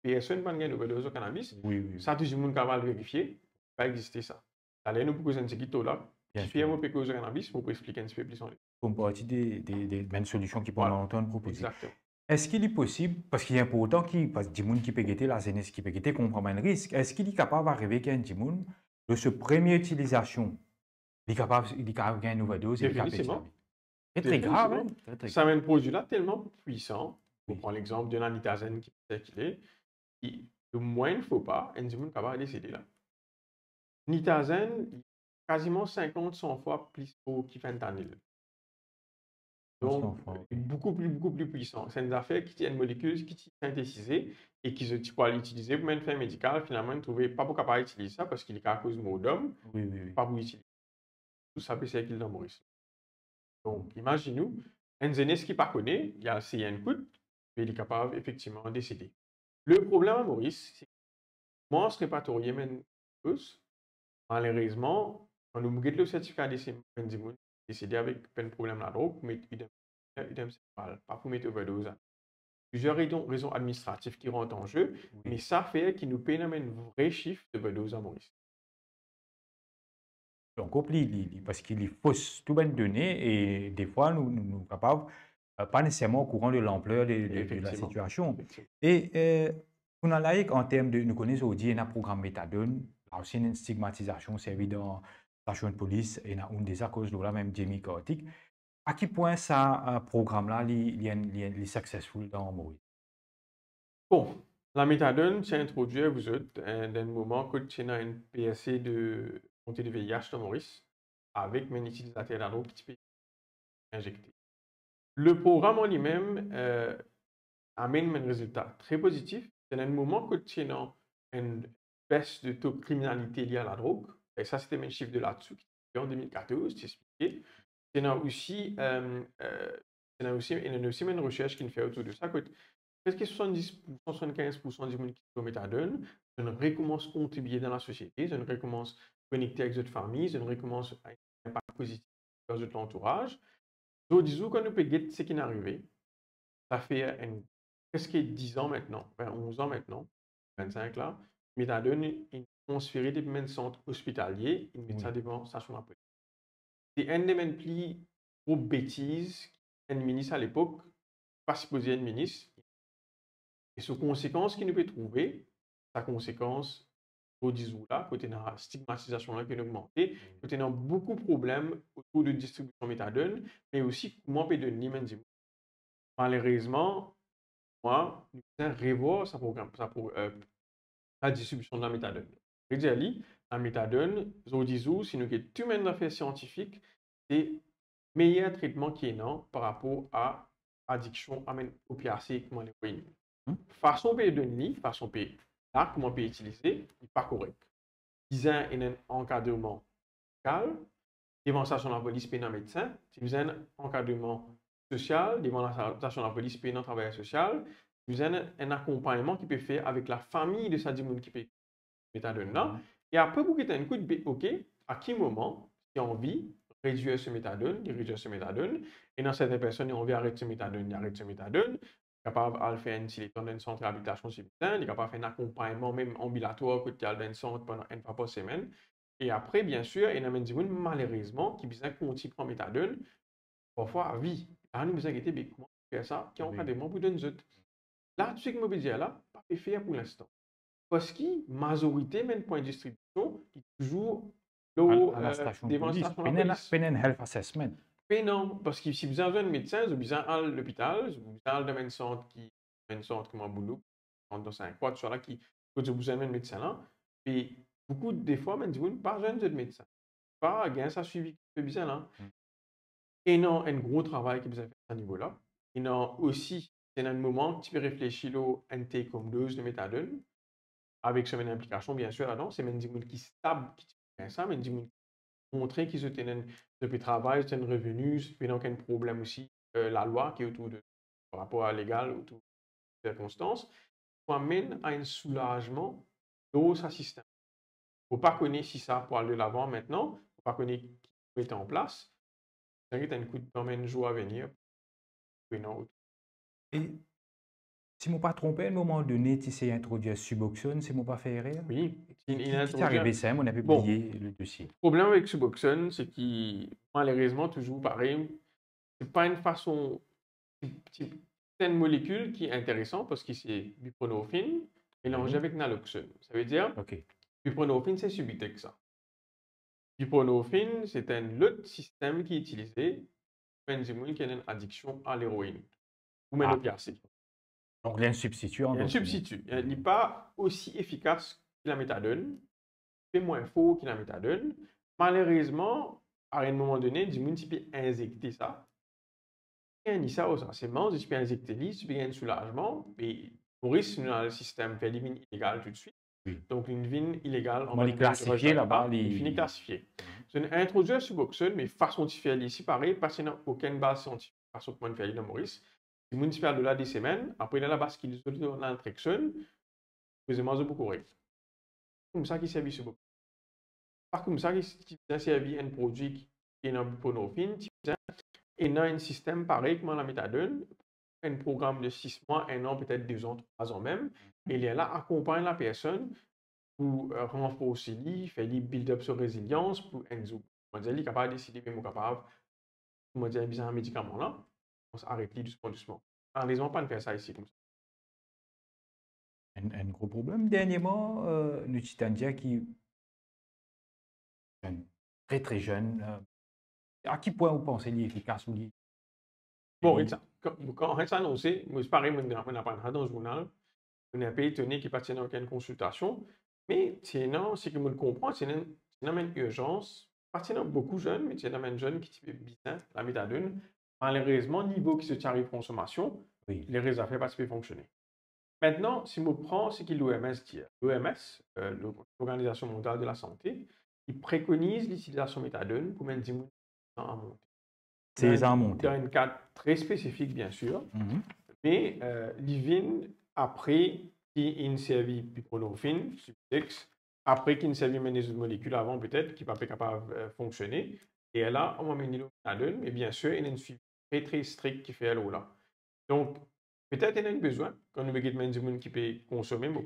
personn pa gagn overdose ar kanabis. Wi, wi, wi. Sa tou dimoun kapav al verifie, pa existe sa. Taler nou pou koz enn tigit lor la, Bien kifer sir. Mo pe koz ar kanabis, mo pou explik enn tipe plis anler. Kom parti de, de, de bann solision ki Vwala. Pandan lontan propoze. Exakteman. Eski li posib, parski li inportan ki, parski dimoun ki pe gete, lazenes ki pe gete, konpran bann risk, eski li kapav arive ki enn dimoun, de so premie itilizasion, li kapav, li kapav gagn enn overdose e li kapav Definitivman. Peti lavi? Se tre grav, Definitivman. Hein? Tre, tre grav. Sa bann prodwi la telman pwisan, pou Wi. Pran lexanp de lanitazenn ki pe sirkile, ki, le mwin fo pa, enn dimoun kapav desede la. Nitazenn, li kaziman sinkant, san fwa pli for ki fentanyl. Donk, San fwa, ok. Boukou pli, boukou pli pwisan. Se enn zafer ki ti, enn molekil ki ti sintesize e ki zot ti pou al itilize pou bann fin medikal, finalman, trouve pa pou kapav itiliz sa parski li kapav koz mor dom, Wi, wi, wi. pa pou itiliz. Tou sa pe sirkil dan Moris. Donk, imazinn ou, enn zenes ki pa kone, li al sey enn kout, e li kapav efektivman desede. Le problem a Moris, se ki mwa, mo repatriye bann koz, malerezman, kan nou get lor sertifika dese, bann dimoun desede avek bann problem ladrog, pou met idem, idem serebral, pa pou met overdose. Plizier rezon, rezon administratif ki rant an ze, Wi. Me sa fer ki nou pena bann vre sif d'overdose a Moris. Donk, li, li, li, parski li fos tou bann done e defwa nou, nou, nou kapav, eh, pa neseserman okouran de lanpler de, de, de Efektivman. lasitiasion. Efektivman. E, eh, kouma Nayak, an term de, nou kone zordi ena program metadone, la osi ena enn stigmatizasion, servi dan stasion polis, ena ounn deza koz lor la, mem Jimmy Karthik. A ki pwin sa, eh, program la, li, li, li, li successful dan Moris? Bon, lametadone ti introdwir, vous autres, eh, dan enn moman kot ti ena enn perse de monte de V I H dan Moris, avek bann itilizater ladrog ki ti pe inzekte. Le program an limem, eh, amenn bann rezilta tre pozitif. Ti ena enn moman kot ti ena enn bes de to kriminalite lie a ladrog, e sa, se ti bann sif de Ladsou ki ti an de mil katorz, ti explike. Ti ena osi, eh, eh, ti ena osi, ena osi bann resers ki'nn fer otour de sa, kot preske swasanndis pour san, swasann-kinz pour san dimoun ki ti pran metadone, zot rekoumans kontribie dan lasosiete, zot rekoumans konekte avek zot fami, zot rekoumans gagn inpak pozitif dan zot lantouraz. Zordi zour, kan nou pe get seki finn arive, sa fer enn, preske diz an aster, ven, onz an aster, vennsink la, metadone inn transfere depi bann sant ospitalie, inn met sa Wi. Devan stasion lapolis. se enn de bann pli gro betiz enn minis alepok pa sipoze enn minis. E so konsekans ki nou pe trouve, sa konsekans zordi zour la, kot ena stigmatizasion la ki inn ogmante, kot ena boukou problem otour de distribision metadone, me osi kouma pe donn li bann dimoun. Malerezman, mwa, nou bizin revwar sa program, sa pro-, eh, sa distribision lametadone. Vedir li, lametadone, zordi zour, si nou get tou bann zafer siantifik, se meyer tretman ki ena par rapor a adiksion a bann opiase kouma leroin. Hmm. Fason pe donn li, fason pe la, kouma pe itilize, li pa korek. Bizin ena enn ankadreman medikal, devan stasion lapolis pena medsin, ti bizin enn ankadreman sosial, devan la stasion lapolis pena travayer sosial, ti bizin enn akonpagnman ki pe fer avek lafami de sa dimoun ki pe metadone la. Mhm. E apre pou get enn kout, be, ok, a ki moman ti anvi redwir so metadone, li redwir so metadone, e ena sertin personn, li anvi aret so metadone, li aret so metadone, li kapav al fer enn ti letan dan enn sant reabilitasion si bizin, li kapav fer enn akonpagnman mem anbilatwar kot li al dan enn sant pandan enn fwa par semenn. E apre, biensir, ena bann dimoun, malerezman, ki bizin kontign pran metadone, parfwa a vi. La, nou bizin gete, be, kouma fer sa, ki ankadreman pou donn zot. La, tou seki mo pe dir la, pa pe fer pou linstan. Parski mazorite bann pwin distribision, li touzour lor, eh, devan stasion lapolis. Pena enn health assessment. Pena, parski si bizin zwenn medsin, zot bizin al lopital, zot bizin al dan bann sant ki, bann sant kouma Boulouk, sant dan Sink Kwa, tousala ki, kot zot bizin bann medsin la. E boukou de fwa, bann dimoun pa zwenn zot medsin. Pa gagn sa swivi ki bizin la. Hmm. Ena enn gro travay ki bizin fer a nivo la. Ena osi, ena enn moman, ti pe reflesi lor enn take home dose de metadone, avek so bann inplikasion, biensir, ladan, se bann dimoun ki stab ki ti pe gagn sa, bann dimoun ki montre ki zot ena enn, zot pe travay, zot ena enn reveni, zot pena okenn problem osi, eh, lalwa ki otour de, par rapor a legal, otour de sirkonstans, pou amenn a enn soulazman lor sa sistem. Mo pa kone si sa pou al de lavan aster, mo pa kone ki pou met an plas. Sa get enn kout dan bann zour avenir. Wi, non. E si mo pa tronpe, a enn moman done, ti sey introdwir Suboxone, si mo pa fer erer? Wi, ki, ki ti arive sa, mo ena pe bliye le dosie. Bon, problem avek Suboxone, se ki, malerezman, touzour parey, se pa enn fason, ti, ti, se enn molekil ki interesan parski se buprenorphine melanze avek naloxone. Savedir, buprenorphine, se Subutex sa. Buprenorphine, se enn lot sistem ki itilize pou bann dimoun ki ena enn adiksion a leroin ou bann opiase. Donk, li enn sibstiti, an... Li enn sibstiti. Li pa osi efikas ki lametadone, pe mwin for ki lametadone. Malerezman, a enn moman done, dimoun ti pe inzekte sa. Gagn sa, o sa, se manz, ti pe inzekte li, ti pe gagn soulazman, e Moris, nou ena sistem fer li vinn ilegal toutswit. Wi. Donk, li vinn ilegal an... Kouma li klasifie laba, li fini klasifie. Zot inn introdwir Suboxone, me fason ti fer li isi, parey, pa ti ena okenn baz siantifik fason kouma fer li dan Moris. Dimoun ti pe al lor la de semenn, apre lerla baskil zot lor naltrexone, erizman zot pou korek. Koumsa ki servi Suboxone. Pa koumsa ki, ki bizin servi enn prodwi ki ena buprenorphine, ti bizin ena enn sistem parey kouma lametadone, enn program de sis mwa, enn an, petet de zan, trwa zan mem, e lerla akonpagn lapersonn pou, eh, ranforse li, fer li build up so rezilians pou enn zour, kouma dir, li kapav deside, me mo kapav, kouma dir, bizin sa medikaman la, aret li dousman, dousman. Malerezman, pa inn fer sa isi koumsa. Enn, enn gro problem. Dernierman, eh, nou ti tann dir ki enn tre, tre zenn, eh, a ki pwin ou panse li efikas ou li... Bon, li sa, kan, kan sa anonse, mo, parey, mo, mo aprann sa dan zournal, mo inn enpe etone ki pa ti ena okenn konsiltasion, me ti ena, seki mo konpran, ti ena, ti ena bann irzans, pa ti ena boukou zenn, me ti ena bann zenn ki ti pe bizin lametadone. Malerezman, nivo ki zot ti ariv konsomasion, lerest zafer pa ti pe fonksione. Aster, si mo pran seki l'O M S dir, l'O M S, eh, l'O-, Lorganizasion Mondial de la Sante, li prekoniz litilizasion metadone pou bann dimoun sezar monte. Sezar monte. Dan enn kad tre spesifik, biensir, me, eh, li vinn apre ki inn servi buprenorphine, Subutex, apre ki inn servi bann lezot molekil avan, petet, ki pa pe kapav, eh, fonksione. E la, nou amenn li lor metadone, me biensir, ena enn swivi tre, tre strik ki fer lor la. Donk, petet ena enn bizin, kan nou pe get bann dimoun ki pe konsome, mo,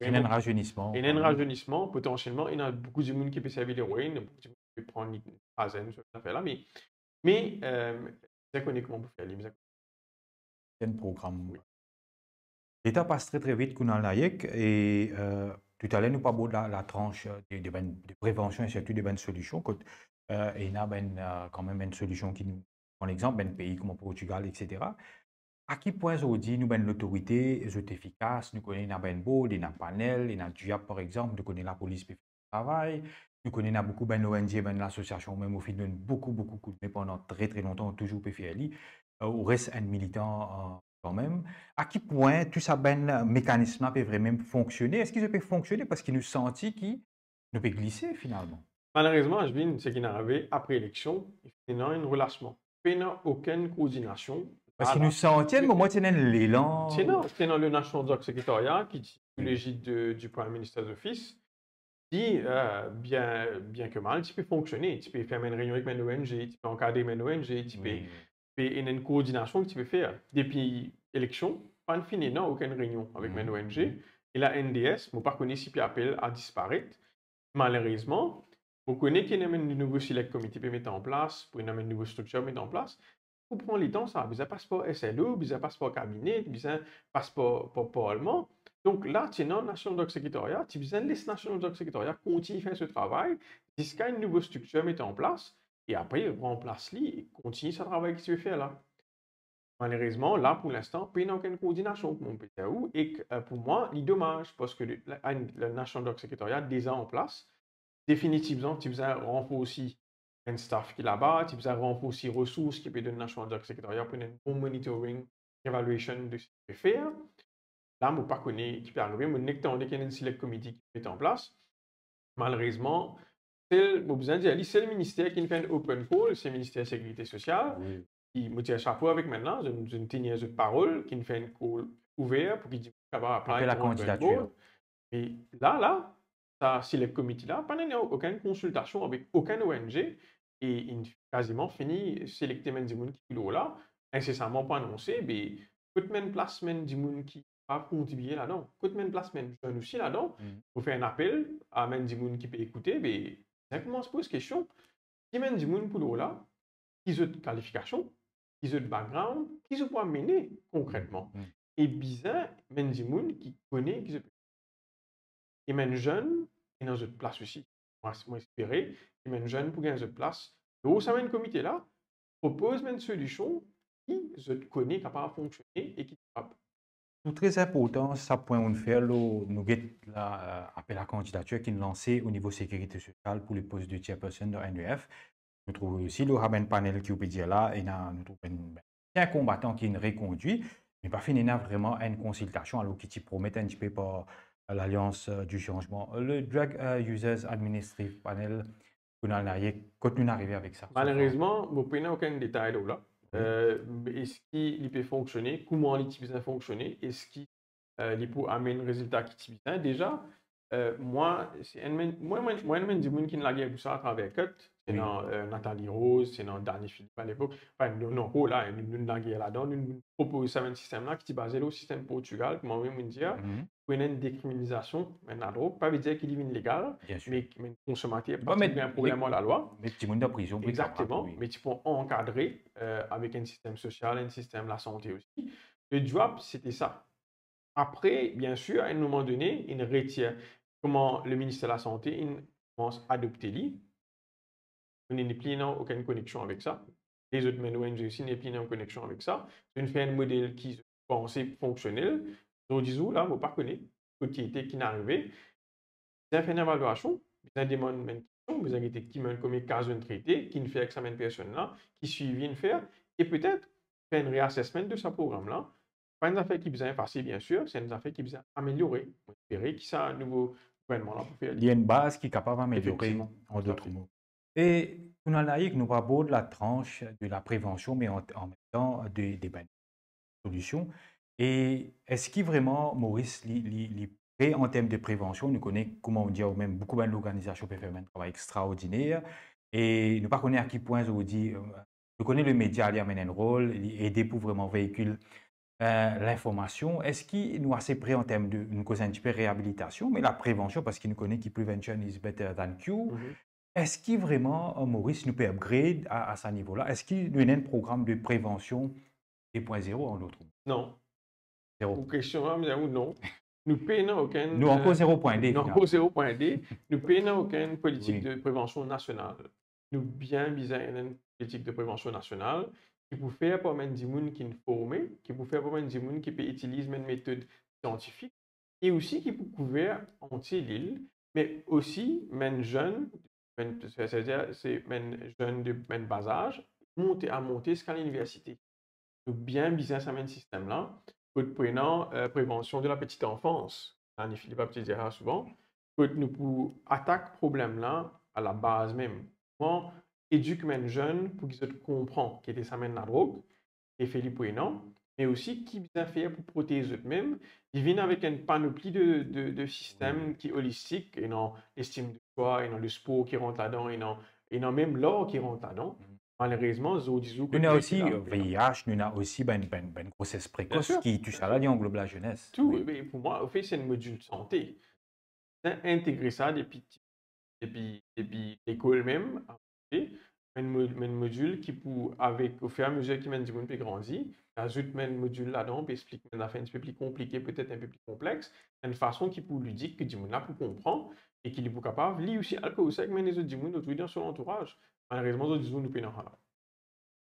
Ena enn razounisman. Ena enn razounisman, potansielman, ena boukou dimoun ki pe servi leroin, boukou dimoun ki pe pran li, azen, sa zafer la, me, me, euh, bizin kone kouma pou fer li, bizin enn program. Wi. Letan pas tre, tre vit, Kunal Nayak, e, euh, toutaler nou pe abord la, la tranche de, de bann, de prevansion e sirtou de bann solision, kot, euh, ena bann, euh, kanmem bann solision ki nou, par exanp, bann pei kouma Portigal, et cetera. A ki pwin zordi nou bann lotorite, zot efikas, nou kone ena bann board, ena panel, ena DUAP, par exanp, nou kone lapolis pe fer travay, nou kone ena boukou bann O N G, bann lasosiasion, mem ou finn donn boukou, boukou koudme pandan tre, tre lontan, ou touzour pe fer li, euh, ou res enn militan, euh, kanmem. A ki pwin tou sa bann mekanism la pe vremem fonksione? Eski zot pe fonksione? Parski nou santi ki nou pe glise finalman. Malerezman, Ashwin, seki inn arive apre eleksion, ena enn relasman. Pena okenn koordinasion. Parski nou santi enn moman ti ena enn lelan. Ti ena, ti ena le National Drug Secretariat ki ti sou legid de, du Prime Minister's Office, ki, euh, bien, bien ke mal, ti pe fonksione, ti pe fer bann reynion avek bann O N G, ti pe ankadre bann O N G, ti pe, pe ena enn koordinasion ki ti pe fer. Depi eleksion, pa'nn finn ena okenn reynion avek bann O N G. E la N D S, mo pa kone si pe apel a disparet. Malerezman, mo kone ki ena enn nouvo select committee pe met an plas, pou ena enn nouvo striktir met an plas. Pou pran letan sa, bizin pas par S L O, bizin pas par kabine, bizin pas par, par parlman. Donk la, ti ena National Drug Secretariat, ti bizin les National Drug Secretariat kontign fer so travay, ziska enn nouvo striktir met an plas, e apre ranplas li, e kontign sa travay ki ti pe fer la. Malerezman, la, pou linstan, pena okenn koordinasion, kouma mo pe dir ou, ek, euh, pou mwa, li domaz, parski le, la, le National Drug Secretariat deza an plas, definitivman, ti bizin ranforsi enn staff ki laba, ti bizin ranforsi resours ki pe donn National Drug Secretariat pou ena enn bon monitoring, evaluation de seki pe fer. La, mo pa kone ki pe arive, mo nek tande ki ena enn select committee ki met an plas. Malerezman, sel, mo bizin dir li, sel minister ki finn fer enn open call, se minister Sekirite Sosial, ki mo tir sapo avek bann la, zot, zot tenir zot parol, ki finn fer enn call ouver pou ki dimoun kapav apply pou enn board. Me la, la, sa select committee la, pa ena okenn konsiltasion avek okenn O N G, e inn kaziman fini selekte bann dimoun ki pou lor la, insesaman pou anonse, be, kot bann plas bann dimoun ki pa kontribie ladan? Kot bann plas bann zenn osi ladan? Mo fer enn apel a bann dimoun ki pe ekoute, be, bizin koumans poz kestion, ki bann dimoun pou lor la, ki zot kalifikasion, ki zot background, ki zot pou amene konkretman. E bizin bann dimoun ki kone ki zot e bann zenn, ena zot plas osi. Mwa, mo espere ki bann zenn pou gagn zot plas lor sa bann komite la, propoz bann solision ki zot kone kapav fonksione e ki kapav. Tou tre inportan, sa pwin ou'nn fer, lor nou get la, euh, apel a kandidatir ki'nn lanse o nivo Sekirite Sosial pou le pos de chairperson dan N E F. Nou trouv osi lor sa bann panel ki ou pe dir la, ena, nou trouv bann, bann konbatan ki'nn rekondwi, me pa finn ena vreman enn konsiltasion, alor ki ti promet enn tipe par Lalians, euh, du Changement. Le Drug, euh, Users Administrative Panel, Kunal Nayak, kot nou'nn arive avek sa? Malerezman, mo pena okenn detay lor la. Euh, eski li pe fonksione? Kouma li ti bizin fonksione? Eski, euh, li pou amenn rezilta ki ti bizin? Deza, euh, mwa, se enn bann, mwa, mwa, mwa, enn bann dimoun ki'nn lager pou sa atraver kat, se ena, euh, Nathalie Rose, se ena Dany Philippe alepok. Anfin, nou, nou ankor la, nou, nou'nn lager ladan, nou, nou'nn propoz sa bann sistem la ki ti baze lor sistem Portigal, kouma mwa mem mo'nn dir, pou ena enn dekriminalizasion bann ladrog, pa ve dir ki li vinn legal, me, me konsonmater pa ti gagn problem ar lalwa. Met dimoun dan prizon pou... Exactement, me ti pou ankadre, euh, avek enn sistem sosial, enn sistem lasante osi. Le DUAP, sete sa. Apre, bien sir, a enn moman done, inn retir, kouma le Minister Lasante inn koumans adopte li, nou nepli ena okenn koneksion avek sa. Lezot bann O N G osi nepli ena koneksion avek sa. Zot inn fer enn model ki zot panse fonksionel. Zordi zour la, mo pa kone kot li ete, ki'nn arive. Bizin fer enn evalyasion, bizin demann bann kestion, bizin gete ki bann, konbien ka zot inn trete, ki'nn fer avek sa bann personn la, ki swivi inn fer, e petet fer enn reassessment de sa program la. Pa enn zafer ki bizin efase, bien sir, se enn zafer ki bizin ameliore. Mo espere ki sa nouvo gouvernman la pou fer li. Li enn baz ki kapav ameliore, an dot mo. Efektivman, toutafe. E Kunal Nayak, nou pe abord la tranche de la prevansion, me an, an mem tan de, de bann solision. E eski vreman Moris li, li, li pre an term de prevansion? Nou kone, kouma ou dir, ou mem boukou bann lorganizasion pe fer bann travay extraordiner. E nou pa kone a ki pwin zordi, euh, nou kone le media li amenn enn rol, li ede pou vreman veikil eh, linformasion. Eski nou ase pre an term de, nou koz enn tipe reabilitasion, me laprevansion, parski nou kone ki prevention is better than cure. Mhm. Eski vreman, eh, Moris, nou pe upgrade a, a sa nivo la? Eski nou ena enn program de prevansion de pwin zero, an lot mo? Non. Zero. Pou kestion la, mo dir ou non. Nou pena okenn... Nou ankor eh, zero pwin de, nou final. Ankor zero pwin de. Nou pena okenn politik Wi. De prevansion nasional. Nou bien bizin ena enn politik de prevansion nasional ki pou fer par bann dimoun ki forme, ki pou fer par bann dimoun ki pe itiliz bann metod siantifik, e osi ki pou kouver antie lil, me osi bann zenn, bann, se, se, se, se bann zenn de bann bazaz, monte, a monte ziska liniversite. Nou bien bizin sa mem sistenm la, kot prenan, eh, prevansion de la petite enfance. Annie Philippe ti dir sa souvan, kot nou pou atak problem la a la baz mem. Kouma edik bann zenn pou ki zot konpran ki ete sa mem ladrog, lefe li prenan, me osi ki bizin fer pou protez zot mem. Li vinn avek enn panopli de, de, de sistenm ki olistik, ena lestim de swa, ena lespor ki rant ladan, ena, ena mem lar ki rant ladan. Mhm. Malerezman, zordi zour, Nou ena kot osi, lekol eh, la, V I H, nou ena osi bann, bann, bann grosès prekos Bien sûr, ki tous la, li anglob lazines. Tou, Wi. Me pou mwa, anfet, se enn modil sante. Bizin integre sa depi, depi, depi lekol mem, enn mo-, enn modil ki pou, avek, ofiramezir ki bann dimoun pe grandi, azout enn modil ladan, pe explik bann zafer enn tipe pli konplike, petet enn pe pli konplex, enn fason ki pou lidik, ki dimoun la pou konpran, e ki li pou kapav, li osi, al koz avek bann lezot dimoun otour dan so lantouraz. Malerezman, zordi zour, nou pena sa la.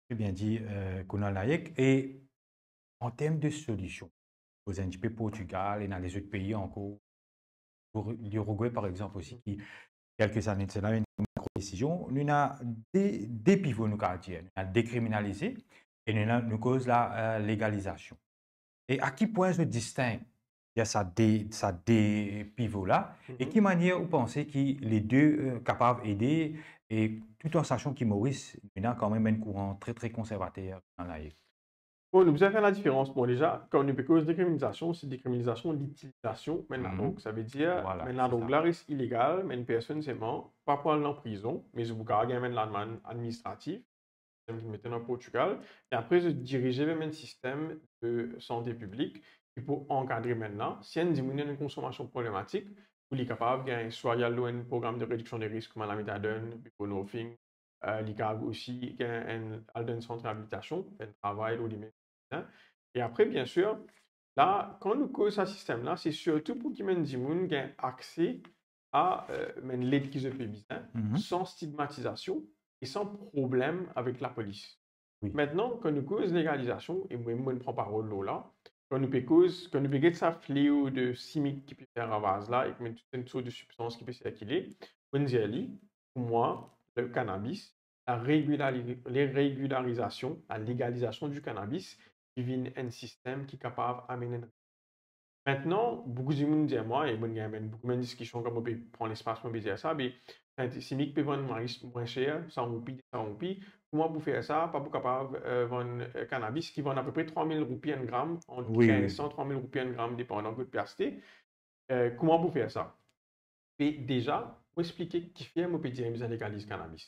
Tre bien di, eh, Kunal Nayak. E an term de solision, koz enn tipe Portugal, ena lezot pei ankor, Ur-, Uruguay, par exanp, osi, ki, kelke zane de sela, ena enn gro desizion. Nou ena de, de pivo, nou kapav dir. Nou ena dekriminalize e nou ena, nou koz la, eh, legalizasion. E a ki pwin zot disteng, ya sa de, sa de pivo la, e Mhm. ki manier ou panse ki le de, eh, kapav ede, e tout an sasan ki Moris, nou ena kanmem enn kouran tre, tre konservater dan laye. Bon, nou bizin fer ladiferans. Bon, deza, kan nou pe koz dekriminalizasion, se dekriminalizasion litilizasion bann ladrog. Savedir, bann ladrog la res ilegal, bann personn selman pa pou al dan prizon, me zot pou kapav gagn bann lamann administratif, sistenm ki mete dan Portugal, e apre zot dirize ver bann sistem de sante piblik ki pou ankadre bann la. Si enn dimoun ena enn konsonmasion problematik, pou li kapav gagn, swa li al lor enn program de rediksion de risk kouma lametadonn, buprenorphine, eh, li kapav osi gagn enn, al dan enn sant reabilitasion, fer enn travay lor limem. E apre, biensir, la, kan nou koz sa sistem la, se sirtou pou ki bann dimoun gagn akse a, eh, bann led ki zot pe bizin, san stigmatizasion e san problem avek lapolis. Mintnan, kan nou koz legalizasion, e mwa mem, mo pran parol lor la, kan nou pe koz, kan nou pe get sa fleo de simic ki pe fer ravaz la, ek mem tou enn sort de sibstans ki pe sirkile, mo dir li, pou mwa, le kanabis, la regulari-, le regilarizasion, la legalizasion di kanabis, ki vinn enn sistem ki kapav amenn enn... Mintnan, boukou dimoun dir mwa, e mo gagn boukou bann diskision kan mo pe pran lespas, mo pe dir sa, be, simic pe vann mwin, mwin ser, san roupi, de san roupi, kouma pou fer sa, pa pou kapav, eh, vann, eh, kanabis ki vann apepre trwa mil roupi enn gram, ant kinz san, trwa mil roupi enn gram, depandan kot pe aste. Eh, kouma pou fer sa? Be deza, mo explike kifer mo pe dir bizin legaliz kanabis.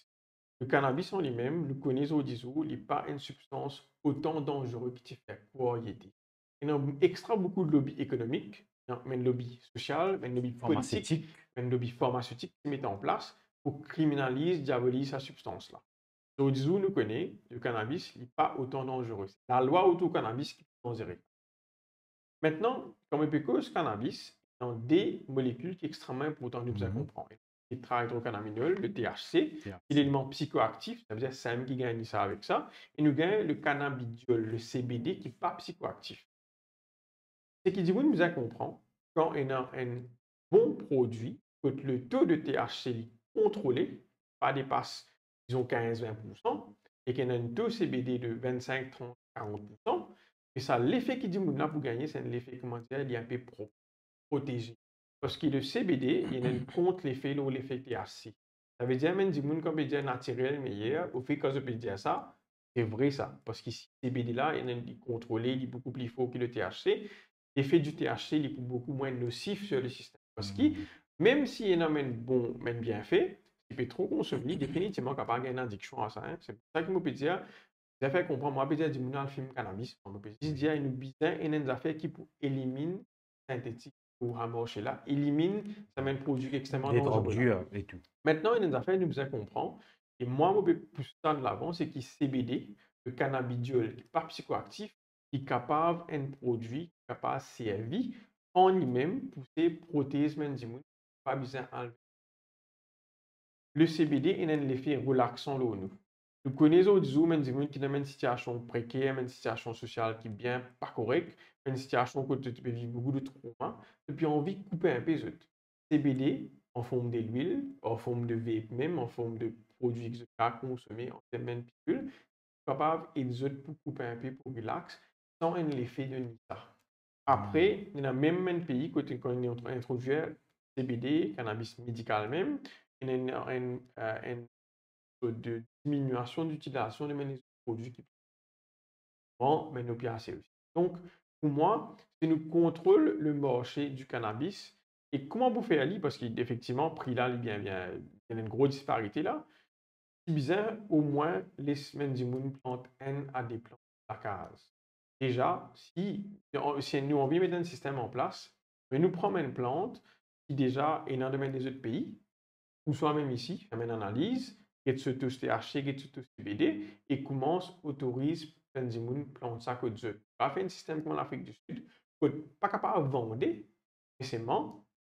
Le kanabis an limem, nou kone zordi zour, li pa enn sibstans otan danzere ki ti fer krwar li ete. Ena extra boukou lobi ekonomik, ena bann lobi sosial, bann lobi politik, bann lobi farmasetik ki met an plas pou kriminaliz, diaboliz sa sibstans la. Zordi zour, nou kone, le kanabis, li pa otan danzere. Se lalwa otour kanabis ki pli danzere. Mintnan, kan mo pe koz kanabis, ena de molekil ki extreman inportan nou bizin konpran. Tetrahydrocannabinol, le T H C, ki leleman psikoaktif, savedir samem ki gagn li sa avek sa, e nou gagn le cannabidiol, le C B D, ki pa psikoaktif. Seki dimoun bizin konpran, kan ena enn bon prodwi, kot le to de T H C li kontrole, pa depas, dizon, kinz, vin poursan, e ki ena enn to C B D de vinn-sink, trant, karant poursan, e sa lefe ki dimoun la pou gagne, se enn lefe, kouma dir, li inpe pro-, proteze. Parski le C B D, li ena enn kont lefe lor lefe T H C. Savedir, mem dimoun kan pe dir natirel meyer, ofet, kan zot pe dir sa, se vre sa. Parski si C B D la, li ena, li kontrole, li boukou pli for ki le T H C, lefe di T H C, li pou boukou mwin nosif sir le sistem. Parski, mem si ena enn bon, enn bienfe, si pe tro konsom li, definitivman kapav gagn adiksion a sa, en. Se pou sa ki mo pe dir, bizin fer konpran, mwa pa pe dir dimoun al fim kanabis, mwa pa pe zis dir nou bizin ena enn zafer ki pou eliminn sintetik ou sa marse la, eliminn sa bann prodwi ki extreman Des drogues danzere. dures et tout. Mintnan, ena enn zafer nou bizin konpran, e mwa mo pe pous sa de lavan, se ki C B D, le cannabidiol, ki pa psikoaktif, ki kapav enn prodwi ki kapav servi an limem pou se protez bann dimoun, pa bizin al. Le C B D ena enn lefe relaksan lor nou. Nou kone zordi zour bann dimoun ki dan bann sitiasion preker, bann sitiasion sosial ki bien pa korek, bann sitiasion kot zot pe viv boukou de trauma, zot pe anvi koupe inpe zot. C B D, an form de lwil, an form de vape mem, an form de prodwi ki zot kapav konsome, an term bann pitil, kapav ed zot pou koupe inpe, pou relax, san enn lefe de nisa. Apre, ena mem bann pei kot kan inn introdwir C B D, kanabis medikal mem, ena enn, enn, eh, enn sort de diminiasion ditilasion de bann prodwi ki pran, me nou pe ase osi. Donk, pou mwa, si nou kontrol le marse di kanabis, e kouma pou fer li, parski efektivman, pri la, li bien, bien, ena enn gro disparite la, ti bizin omwin les bann dimoun plant enn a de plant lakaz. Deza, si, si nou anvi met enn sistem an plas, me nou pran bann plant ki deza ena dan bann lezot pei, ouswa mem isi, fer bann analiz, get so to T H C, get so to C B D, e koumans otoriz bann dimoun plant sa kot zot. Pa fer enn sistem kouma Lafrik di Sid, kot pa kapav vande, me selman,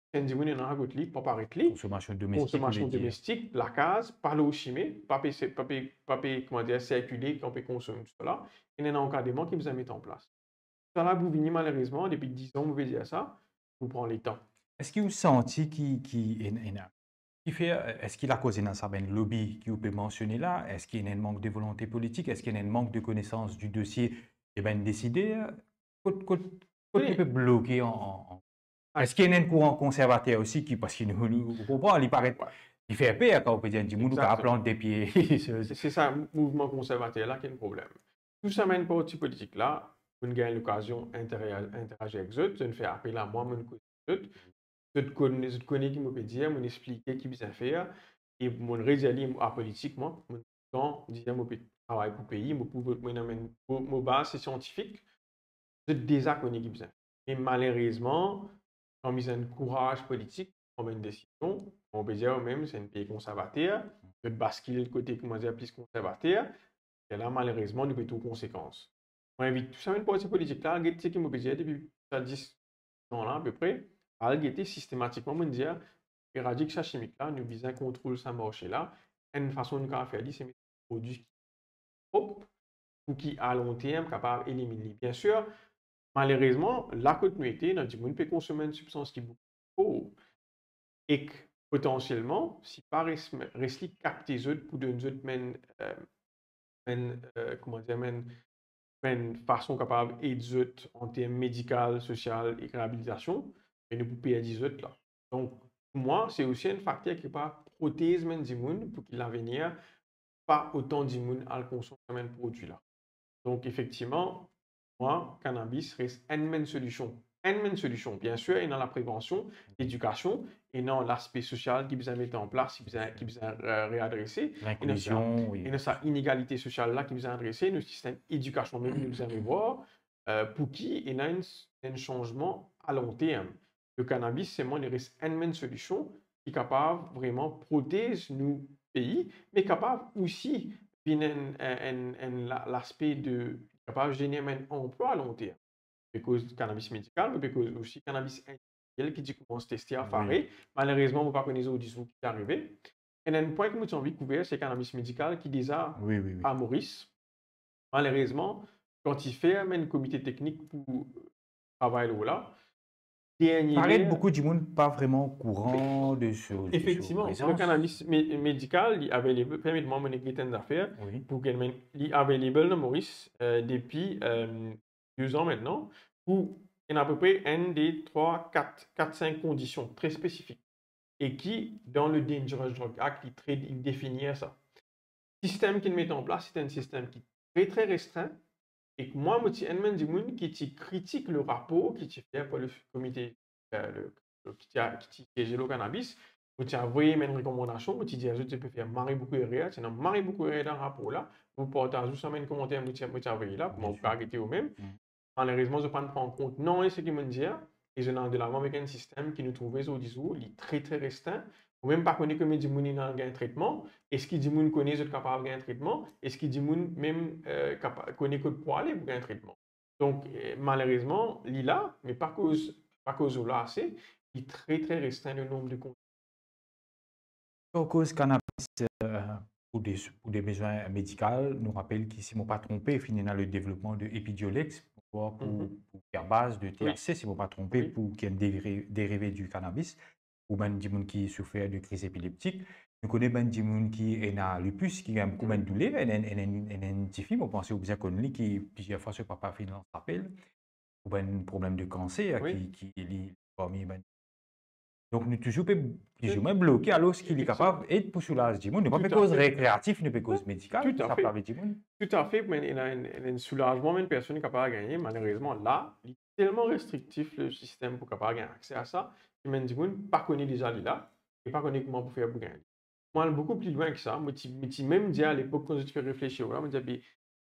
si enn dimoun ena kot li, pa paret li, Consommation domestique, konsommasion on va dire. domestik, lakaz, pa lor sime, pa pe, pa pe, pa pe, kouma dir, sirkile, kan pe konsom, tousala, ena enn ankadreman ki bizin met an plas. Sa la pou vini, malerezman, depi diz an, mo pe dir sa, pou pran letan. Eski ou santi ki, ki ena, ena, ki fer, eski lakoz ena sa bann lobi ki ou pe mansione la, eski ena enn mank de volonte politik, eski ena enn mank de konesans di dosie de bann desider, kot, kot, kot Wi. Li pe bloke an, an, an... Ah. Eski ena enn kouran konservater osi ki, parski nou, nou, ou konpran, li paret, li fer per kan ou pe dir enn dimoun ou kapav Exactement. Plant de pie. Se, se sa, mouvman konservater la ki enn problem. Tou sa bann parti politik la, pou nou gagn lokazion intera-, interagir ek zot, zot fer apel a mwa, mo kone zot, zot kone, zot kone ki mo pe dir, mo explike ki bizin fer, e mo redir li, mo apolitik, mwa, mo kan dir mo pe travay pou pei, mo pou, mo, mo, mo, mo baz se siantifik, zot deza kone ki bizin. Me malerezman, kan bizin kouraz politik, pran bann desizion, mo pe dir mem, se enn pei konservater, zot baskil kote, kouma dir, plis konservater, e la, malerezman, nou pe trouv konsekans. Mo invit tou sa bann parti politik la, get seki mo pe dir depi sa dis an la, apepre, al gete sistematikman, mo dir, eradik sa simik la, nou bizin kontrol sa marse la, enn fason nou kapav fer li, se met prodwi ki prop, pou ki a lon term kapav eliminn li. Biensir, malerezman, la kot nou ete, ena dimoun pe konsom enn sibstans ki boukou tro for, ek potansielman, si pa res, res li kapte zot pou donn zot bann, eh, bann, eh, kouma dir, bann, bann fason kapav ed zot an term medikal, sosial ek reabilitasion, e nou pou perdi zot la. Donk, pou mwa, se osi enn fakter ki kapav protez bann dimoun pou ki lavenir pa otan dimoun al konsom sa bann prodwi la. Donk, efektivman, mwa, kanabis res enn bann solision. Enn bann solision. Biensir, ena laprevansion, ledikasion, ena laspe sosial ki bizin met an plas, ki bizin, ki bizin, eh, readrese. Ena sa, Linklizion, wi. Ena sa inegalite sosial la ki bizin adrese, nou sistem edikasion mem nou bizin revwar, eh, pou ki ena enn, enn sanzman a lon term. Le kanabis, selman, li res enn bann solision ki kapav vreman protez nou pei, me kapav osi vinn enn, enn, enn, enn la, laspe de, kapav zener bann anplwa a lon term. Pe koz kanabis medikal, me pe koz osi kanabis individiel ki ti koumans teste a fare. Wi. Malerezman, mo pa kone zordi zour ki arive. Ena enn pwin ki mo ti anvi kouver, se kanabis medikal ki deza, wi, wi, wi, a Moris. Malerezman, kan ti fer bann komite teknik pou travay lor la, dernie ler, boukou dimoun pa vreman okouran de so, de so prezans. Efektivman, le kanabis me-, medikal, li available, permet mwa, mo nek get enn zafer, wi, pou get, me li available dan Moris, eh, depi, eh, de zan mintnan, pou ena apepre enn, de, trwa, kat, kat, sink kondision tre spesifik. E ki, dan le Dangerous Drug Act, li tre, li definir sa. Sistem ki met an plas, se enn sistem ki tre, tre restrin. E mwa, mo ti enn bann dimoun ki ti kritik le rapor ki ti fer par le komite, eh, le, le, ki ti a, ki ti sieze lor kanabis. Mo ti avoy enn rekomandasion, mo ti dir zot, zot pe fer mari boukou erer, ti ena mari boukou erer dan rapor la, mo partaz ou sa bann komantèr mo ti, mo ti avoy la, kouma ou pe gete ou mem. Malerezman, zot pa'nn pran kont nanye seki mo'nn dir, e zot ena de lavan avek enn sistem ki nou trouve zordi zour, li tre, tre resten. Ou mem pa kone konbien dimoun ena gagn tretman, eski dimoun kone zot kapav gagn tretman, eski dimoun mem, eh, kapa-, kone kot pou ale pou gagn tretman. Donk, eh, malerezman, li la, me pa koz, pa koz lor la ase, li tre, tre resten le nonb de kon- Kan ou koz kanabis, eh, pou de, pou de bizin medikal, nou rapel ki, si mo pa tronpe, finn ena le devlopman de Epidiolex, pou, pou, pou fer baz de T H C, si mo pa tronpe, pou ki enn derive, derive di kanabis, pou bann dimoun ki soufer de kriz epileptik. Nou kone bann dimoun ki ena lupus, ki gagn boukou bann douler, enn, enn, enn, enn, enn tifi, mo panse ou bizin konn li, ki plizier fwa so papa finn lans lapel, pou bann problem de kanser, ki, ki li parmi bann. Donk nou touzour pe plizoumwin bloke, alor ki li kapav ed pou soulaz dimoun. Nou pa pe koz rekreatif, nou pe koz medikal, sa pe lav dimoun. Toutafe, me ena enn, enn, enn soulazman bann personn kapav gagne, malerezman, la, li telman restriktif, le sistem pou kapav gagn akse a sa, ki bann dimoun pa kone deza li la, e pa kone kouma pou fer pou gagn li. Mo al boukou pli lwin ki sa, mo ti, mo ti mem dir alepok, kan zot ti pe reflesir la, mo dir, be,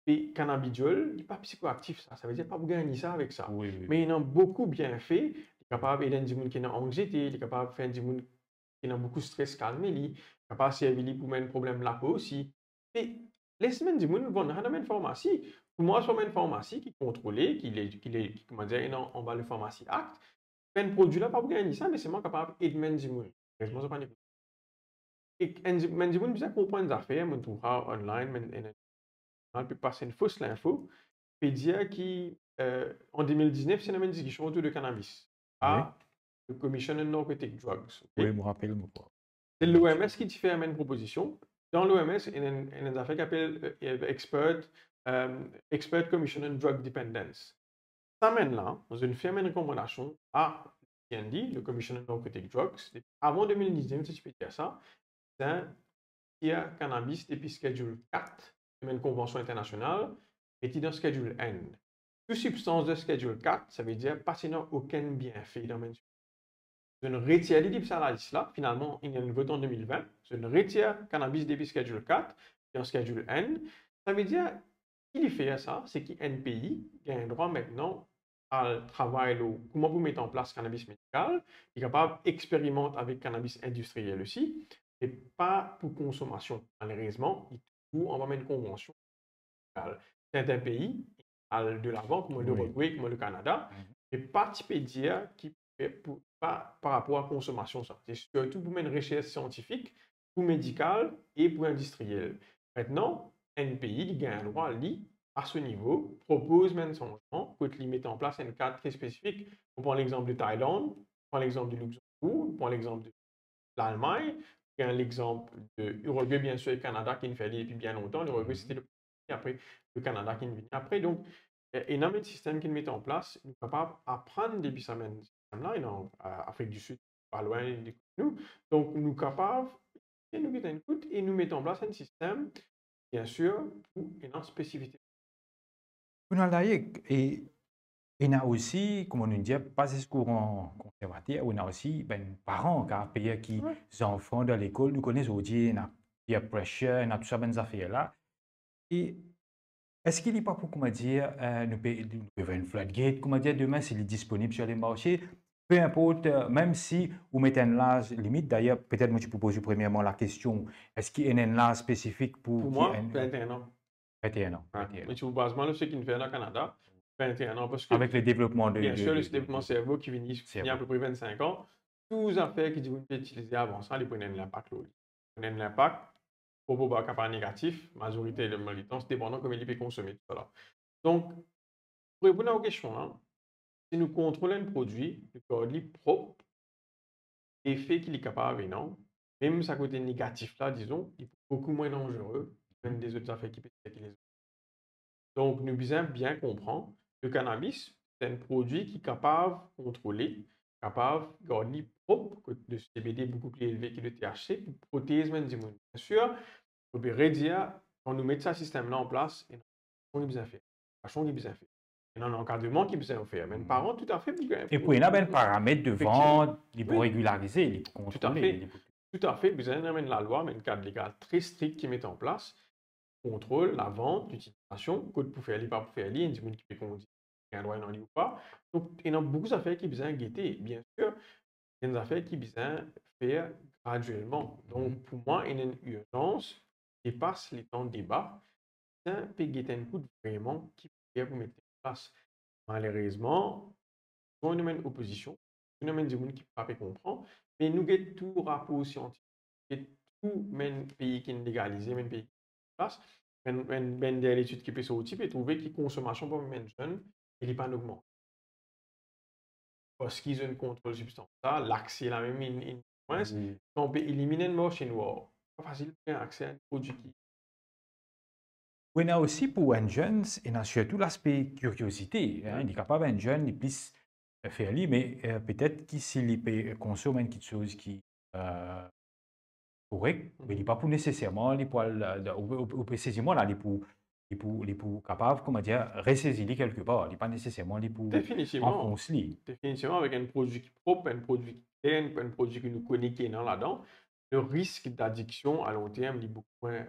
be cannabidiol, li pa psikoaktif sa, savedir pa pou gagn sa avek sa. Me li ena boukou bienfe, li kapav ed enn dimoun ki ena anxiete, li kapav fer enn dimoun ki ena boukou stres kalme li, kapav servi li pou bann problem lapo osi. E les bann dimoun vann sa dan bann farmasi. Pou mwa, sa bann farmasi ki kontrole, ki le, ki le, ki, kouma dir, ena anba le Pharmacy Act, bann prodwi la pa pou gagn sa, me selman kapav ed bann dimoun. Rezon, sa pa ni. E enn di-, bann dimoun bizin konpran zafer, mo trouv sa online, bann, enn, enn, pe pas enn fos linfo, pe dir ki, eh, an de mil diznef, ti ena bann diskision otour de kanabis. A, le Commission on Narcotic Drugs, ok? Wi, mo rapel, mo krwar. Se l'O M S ki ti fer bann propozision. Dan l'O M S, ena enn, ena enn zafer ki apel, eh, Expert, eh, Expert Commission on Drug Dependence. Sa bann la, zot inn fer bann rekomandasion a C N D, le Commission on Narcotic Drugs, depi avan de mil diznef, si ti pe dir sa, zot inn tir kanabis depi Schedule kat, bann konvansion internasional, mete dan Schedule N. Tou sibstans de Schedule kat, savedir pa ti ena okenn bienfe dan bann. Zot inn retir li depi sa lalis la, finalman, inn vot an de mil vin, zot inn retir kanabis depi Schedule kat, dan Schedule N. Savedir, ki li fer sa, se ki enn pei gagn drwa aster al travay lor kouma pou met an plas kanabis medikal, li kapav experimant avek kanabis industriel osi, me pa pou konsomasion. Malerezman, li touzour anba bann konvansion. Sertin pei al de lavan, kouma le Uruguay, kouma le Kanada, me pa ti pe dir ki pou, pa, par rapor a konsomasion sa. Se sirtou pou bann resers siantifik, pou medikal e pou industriel. Aster, enn pei, li gagn drwa, li, a so nivo, propoz bann sanzman, kot li met an plas enn kad tre spesifik. Ou pran lexanp de Thailand, pran lexanp de Luxembourg, pran lexanp de Lalmagn, pran lexanp de Uruguay, biensir, e Kanada, ki inn fer li depi bien lontan. L'Uruguay, se ti le, apre, le Kanada ki inn vini apre. Donk, e, ena bann sistem ki inn met an plas, nou kapav aprann depi sa bann sistem la, ena, eh, Afrik di Sid, pa lwin de nou. Donk, nou kapav, e nou get enn kout, e nou met an plas enn sistem, biensir, pou ena spesifite. Pou nou al deryer, e ena osi, kouma nou dir, pa zis kouran konservater, ou ena osi bann paran ki pe per ki zanfan dan lekol, nou kone zordi ena peer pressure, ena tou sa bann zafer la. E eski li pa pou, kouma dir, eh, nou pe, nou pe ouvrir enn floodgate, kouma dir, demin, si li disponib sur le marse, pe inport, eh, mem si ou met enn laz limit, dayer, petet mo ti pou poz ou premierman lakestion, eski ena enn laz spesifik pou... Pou mwa, enn, vin-e-enn an. Vin-e-enn an, vin-e-enn an. Me ti pou baz mwa lor seki inn fer dan Kanada, vin-e-enn an, parski avek le devlopman de, biensir, le devlopman servo ki vini, vini apepre vin-e-enn an, tou zafer ki dimoun pe itilize avan sa, li pou ena enn linpak lor li. Pou ena enn linpak, pou pa kapav negatif, mazorite de molitan, depandan kouma li pe konsome, tousala. Donk, pou reponn a ou kestion la, si nou kontrol enn prodwi, nou gard li prop, lefe ki li kapav ena, mem sa kote negatif la, dizon, li pou boukou mwin danzere ki bann lezot zafer ki pe sirkile. Donk, nou bizin bien konpran, le kanabis, se enn prodwi ki kapav kontrole, kapav gard li prop, kot le C B D boukou pli elve ki le T H C, pou protez bann dimoun. Biensir, nou pe redir, kan nou met sa sistem la an plas, ena ki bizin fer, fason ki bizin fer. Ena ankadreman ki bizin fer, me paran toutafe pou gagn... E pou ena bann paramet de vant, li pou regilarize, li pou kontrole, li pou... toutafe bizin ena enn lalwa, enn kad legal tre strik ki met an plas, kontrol lavant, litilizasion, kot pou fer li, pa pou fer li, enn dimoun ki pe kondi, li ena drwa ena li ou pa. Donk, ena boukou zafer ki bizin gete, biensir, ena zafer ki bizin fer gradielman. Donk, pou mwa, ena enn irzans, depas letan deba, bizin pe get enn kout vreman ki pou fer pou met an plas. Malerezman, nou ena enn opozision, nou ena enn dimoun ki pa pe konpran, me nou get tou rapor siantifik, get tou bann pei ki inn legalize, bann pei ki plas, bann, bann, bann dernie etid ki pe sorti, pe trouve ki konsomasion parmi bann zenn, e li pa'nn ogmante. Parski zot inn kontrol sibstans la, lakse la mem inn, inn mwins, kan pe elimine enn marse nwar, pa fasil pou gagn akse a enn prodwi ki Wi, ena osi pou enn zenn, ena sirtou laspe kiriozite, hein, li kapav enn zenn, li plis, euh, fer li, me, euh, petet ki si li pe konsom enn kiksoz ki, euh, korek, me li pa pou neseserman, li pou al, euh, ou, ou, ou pe sezi mwa la, li pou, li pou, li pou kapav, kouma dir, resezi li kelke par, li pa neseserman, li pou Definitivman. Anfons li. Definitivman, avek enn prodwi ki prop, enn prodwi ki kler, enn, enn prodwi ki nou kone ki ena ladan, le risk d'adiksion a long term, li boukou mwin,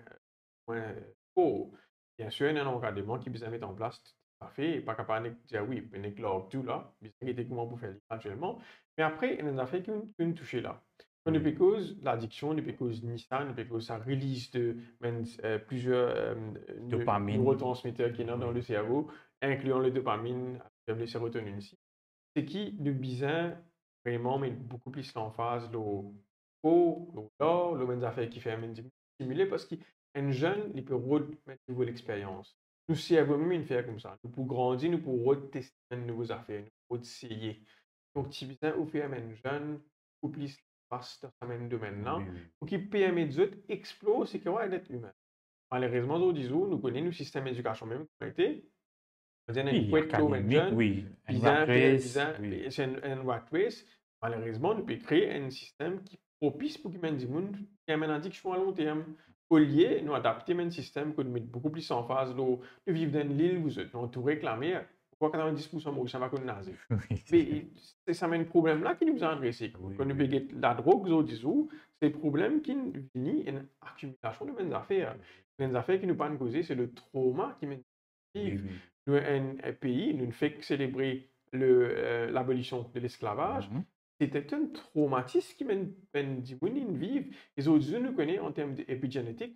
mwin for. Biensir, ena enn ankadreman ki bizin met an plas, toutafe, pa kapav nek dir, wi, pe nek larg tou la, bizin gete kouma pou fer li aktielman. Me apre, ena enn zafer ki, ki nou touche la. Kan nou pe koz ladiksion, nou pe koz nisa, nou pe koz sa release de, bann, euh, plizier, euh, neu-, Dopamine. neurotransmeter ki ena dan le servo, inklian le dopamine, le serotonine osi. Se ki nou bizin vreman met boukou plis lanfaz lor kor, lor lar, lor bann zafer ki fer bann dimoun stimile, parski enn zenn, li pe rod bann nouvo lexperyans. Nou servo mem inn fer koumsa. Nou pou grandi, nou pou rod teste bann nouvo zafer, nou pou rod seye. Donk, ti bizin ofer bann zenn boukou plis pas dan sa mem domenn la, Wi, wi. pou ki permet zot explor seki enn let imin. Malerezman, zordi zour, nou kone nou sistem edikasion mem kouma ete. Wi, akademik, wi. Enn bizin rat fer, race, bizin, wi. Se enn, enn rat race. Malerezman, nou pe kree enn sistem ki propis pou ki bann dimoun gagn bann adiksion a long term. Olie nou adapte bann sistem kot nou met boukou plis lanfaz lor, nou viv dan enn lil, nou antoure ek lamer, pokwa katrovin-dis poursan Morisien pa konn naze? Wi. Me se sa mem problem la ki nou bizin adrese. Wi, Kan nou wi. pe get ladrog zordi zour, se problem ki vini enn akimilasion de bann zafer. Bann zafer ki nou pa'nn koze, se le troma ki bann Wi, wi. Nou enn, enn pei, nou fek selebre le, euh, l'abolition de l'esclavage. Mhm. Se ti enn tromatis ki bann, bann dimoun inn viv. E zordi nou kone an term de epigenetik,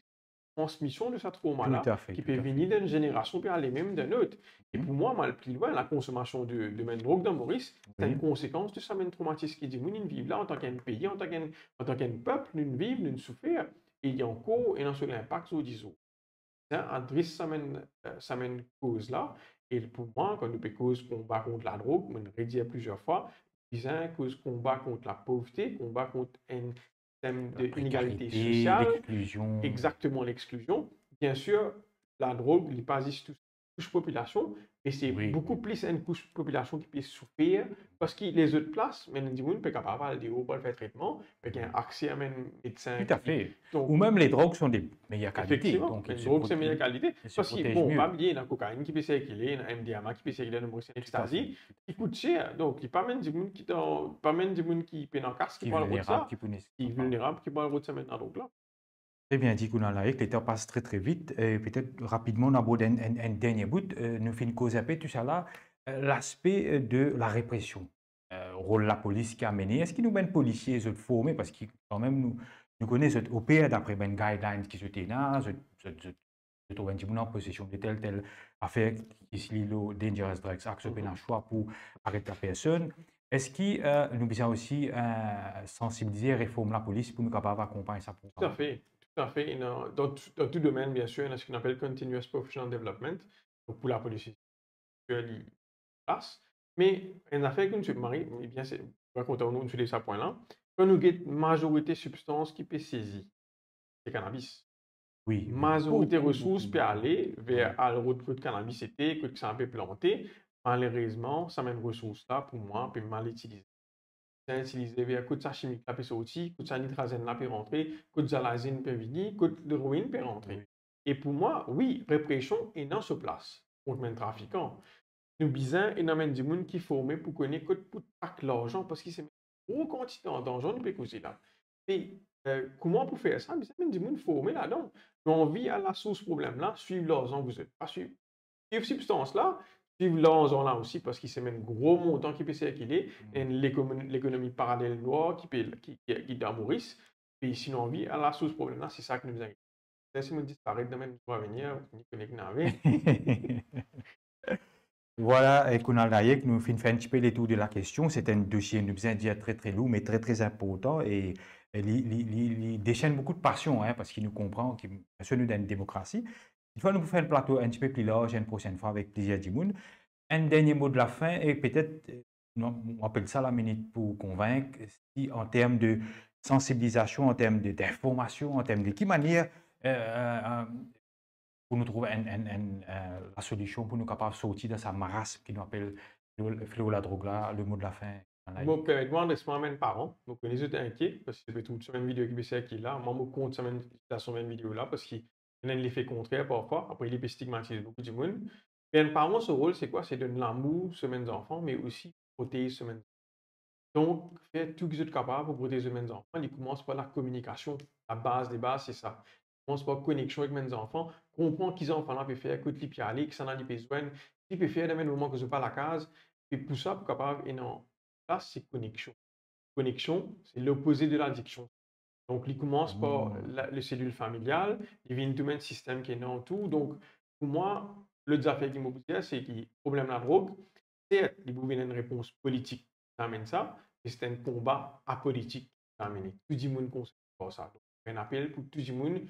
transmision de sa troma la, Toutafe, ki pe toutafe. vini dan enn zenerasion, pe ale mem dan enn lot. E Mhm. pou mwa, mo al pli lwin, lakonsomasion de, de bann drog dan Moris, se Wi. enn konsekans de sa mem tromatis ki dimoun inn viv la, antan ki enn pei, antan ki enn, antan ki enn pep, nou viv, nou soufer. E li ankor ena so linpak zordi zour. Bizin adres sa mem, euh, sa mem koz la. E pou mwa, kan nou pe koz konba kont ladrog, mo'nn redir plizier fwa, bizin koz konba kont lapovte, konba kont enn sistem de inegalite Laprékarite, sosial. lexklizion. Exactement, l'exclusion. Biensir, ladrog, li pa zis tous kous popilasion, me se Wi. boukou plis enn kous popilasion ki pe soufer, parski lezot plas, mem dimoun pe kapav al deor pou al fer tretman, pe gagn akse a mem medsin Toutafe. ki, donk Ou mem les drogues sont de meilleure qualité. Efektivman, donk, les drogues, se meilleure qualité. Parski, bon, pa bliye, ena kokainn ki pe sirkile, ena M D M A ki pe sirkile, ena Moris, Toutafe. Ecstasy, ki kout ser. Donk, li pa mem dimoun ki dan, pa mem dimoun ki pena kas ki Ki pou al rod sa, vilnerab, ki pou nes-, ki vilnerab, ki pou al rod sa mem ladrog la. Tre bien di, Kunal Nayak, letan pas tre, tre vit. E petet rapidman, nou abord enn, enn, enn dernie bout. E, nou finn koz enpe tousala, e, laspe, e, de larepresion. E, rol lapolis ki amene. Eski nou bann polisie, zot forme? Parski kanmem nou, nou kone zot oper dapre bann guidelines ki zot ena, zot, zot, zot, zot trouv enn dimoun an posesion de tel, tel afer ki li lor Dangerous Drugs Act, zot pena swa pou aret lapersonn. Eski, e, nou bizin osi, e, sansibilize, reform lapolis pou nou kapav akonpagn sa program? Toutafe, toutafe. Ena, dan tou, dan tou domenn, biensir, ena seki nou apel continuous professional development. Donk, pou lapolis, li plas. Me enn zafer ki nou ti mari, ebien, se, mwa kontan nou, nou ti sa pwin la. Kan nou get mazorite sibstans ki pe sezi, se kanabis. Wi, wi. Mazorite resours pe ale ver al rod kot kanabis ete, kot sa pe plante. Malerezman, sa mem resours la, pou mwa, pe mal itilize. Bizin itilize ver kot sa chimik la pe sorti, kot sa nitrazenn la pe rantre, kot zalazin pe vini, kot leroin pe rantre. Wi. E pou mwa, wi, represion ena so plas kont bann trafikan. Nou bizin ena bann dimoun ki forme pou kone kot pou trak larzan, parski se gro kantite larzan nou pe koze la. E Eh, kouma pou fer sa? Bizin enn dimoun forme ladan. Nou anvi al lasours problem la, swiv larzan, pa swiv, swiv sibstans la, swiv larzan la osi, parski se mem gro montan ki pe sirkile, enn lekonomi, lekonomi paralel nwar ki pe, ki, ki, ki dan Moris. Pe si nou anvi al lasours problem la, se sa ki nou bizin. Sa si mo disparet dan mem zwa vini, ni konek nave. Vwala, eh, Kunal Nayak, nou finn fer enn tipe letour de la kestion. Se enn dosie, nou bizin dir, tre, tre lour, me tre, tre inportan. E, e li, li, li, li desenn boukou de pasion, hein, parski nou konpran ki, biensir, nou dan enn demokrasi. Kikfwa nou pou fer enn plato enn tipe pli larz enn prosenn fwa avek plizier dimoun. Enn dernie mo de lafin, e petet, eh, nou, nou apel sa laminit pou konvink, si an term de sansibilizasion, an term de, dinformasion, an term de ki manier, eh, eh, eh, pou nou trouv enn, enn, enn, eh, lasolision pou nou kapav sorti dan sa marasm ki nou apel fleo, fleo ladrog la, le mo de lafin. Bon, permet mwa adres mwa bann paran. Mo kone zot inkiet, parski se pe trouv sime video ki pe sirkile la. Mwa, mo kont sime, sime video la, parski ena enn lefe kontrer parfwa, apre li pe stigmatiz boukou dimoun. Me enn paran, so rol, se kwa? Se donn lamour so bann zanfan, me osi protez so bann zanfan. Donk, fer tou ki zot kapav pou protez so bann zanfan, li koumans par lakominikasion. Labaz de baz, se sa. Koumans par koneksion avek bann zanfan, konpran ki zanfan la pe fer, kot li pe ale, kisannla li pe zwenn, ki li pe fer dan bann moman ki zot pa lakaz. E pou sa, pou kapav ena plas, se koneksion. Koneksion, se lopoze de ladiksion. Donk, li koumans par la, le selil familial, li vinn tou bann sistem ki ena otour. Donk, pou mwa, lot zafer ki mo pou dir, se ki problem ladrog, sert, li pou vinn enn repons politik, sa amenn sa, me se enn konba apolitik, sa amenn. Tou dimoun konserni par sa. Donk, enn apel pou tou dimoun,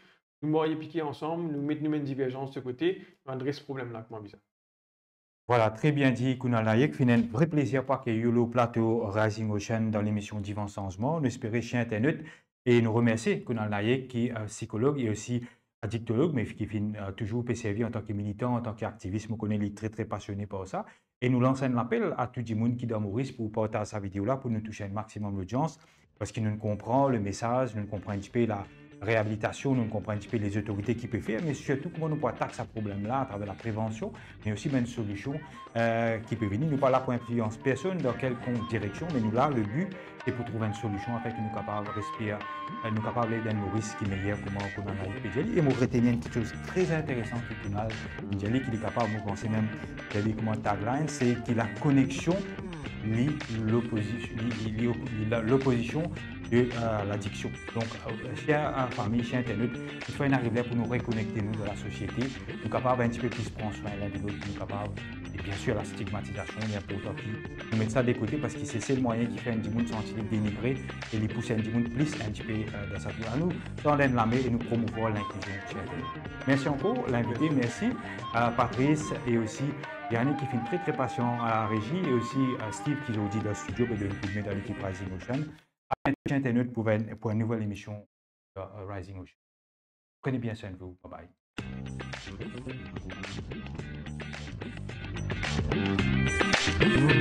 nou marye pike ansam, nou met nou bann diverzans de kote, nou adres problem la kouma bizin. Vwala, tre bien di, Kunal Nayak. Finn enn vre plezir pou akeyir ou lor plato Rising Ocean dan lemision Divan Sanzman. Nou espere, ser internot, e nou remersie Kunal Nayak ki, eh, psikolog e osi adiktolog, me ki finn, eh, touzour pe servi antan ki militan, antan ki aktivis. Mo kone li tre, tre pasione par sa. E nou lans enn lapel a tou dimoun ki dan Moris pou partaz sa video la, pou nou touse enn maximum lodians. Parski nou konpran le mesaz, nou konpran enn tipe lareabilitasion, nou konpran enn tipe lezotorite ki pe fer, me sirtou kouma nou pou atak sa problem la atraver laprevansion, me osi bann solision, eh, ki pe vini. Nou pa la pou inflians personn dan kelkonk direksion, me nou la, le bi, se pou trouv enn solision, afin ki nou kapav respir, eh, nou kapav lev enn Moris ki meyer kouma, kouma nou pe dir li. E mo reteni enn kiksoz tre interesan ki Kunal dir li, ki li kapav, mo panse mem, dir li kouma tagline, se ki lakoneksion, li lopozi-, li, li, li, li la, lopozision de, eh, ladiksion. Donk, eh, ser, eh, fami, ser internot, kikfwa inn ariv ler pou nou rekonekte nou dan lasosiete, nou kapav enn tipe plis pran swin linn de lot, nou kapav, e biensir, lastigmatizasion, li inportan ki nou met sa de kote, parski se sel mwayin ki fer enn dimoun santi li denigre e li pous enn dimoun plis enn tipe, eh, dan sa tou. Anou tann enn lame e nou promouvwar linklizion, ser internot. Mersi ankor, linvite, mersi, eh, Patrice e osi Yannick ki finn tre, tre pasian a la rezi, e osi, eh, Steve ki zordi dan studio pe donn koudme dan lekip Rising Ocean. A biento, ser internot, pou enn, pou enn nouvel emision, eh, Rising Ocean. Prenez bien soin de vous. Bye bye.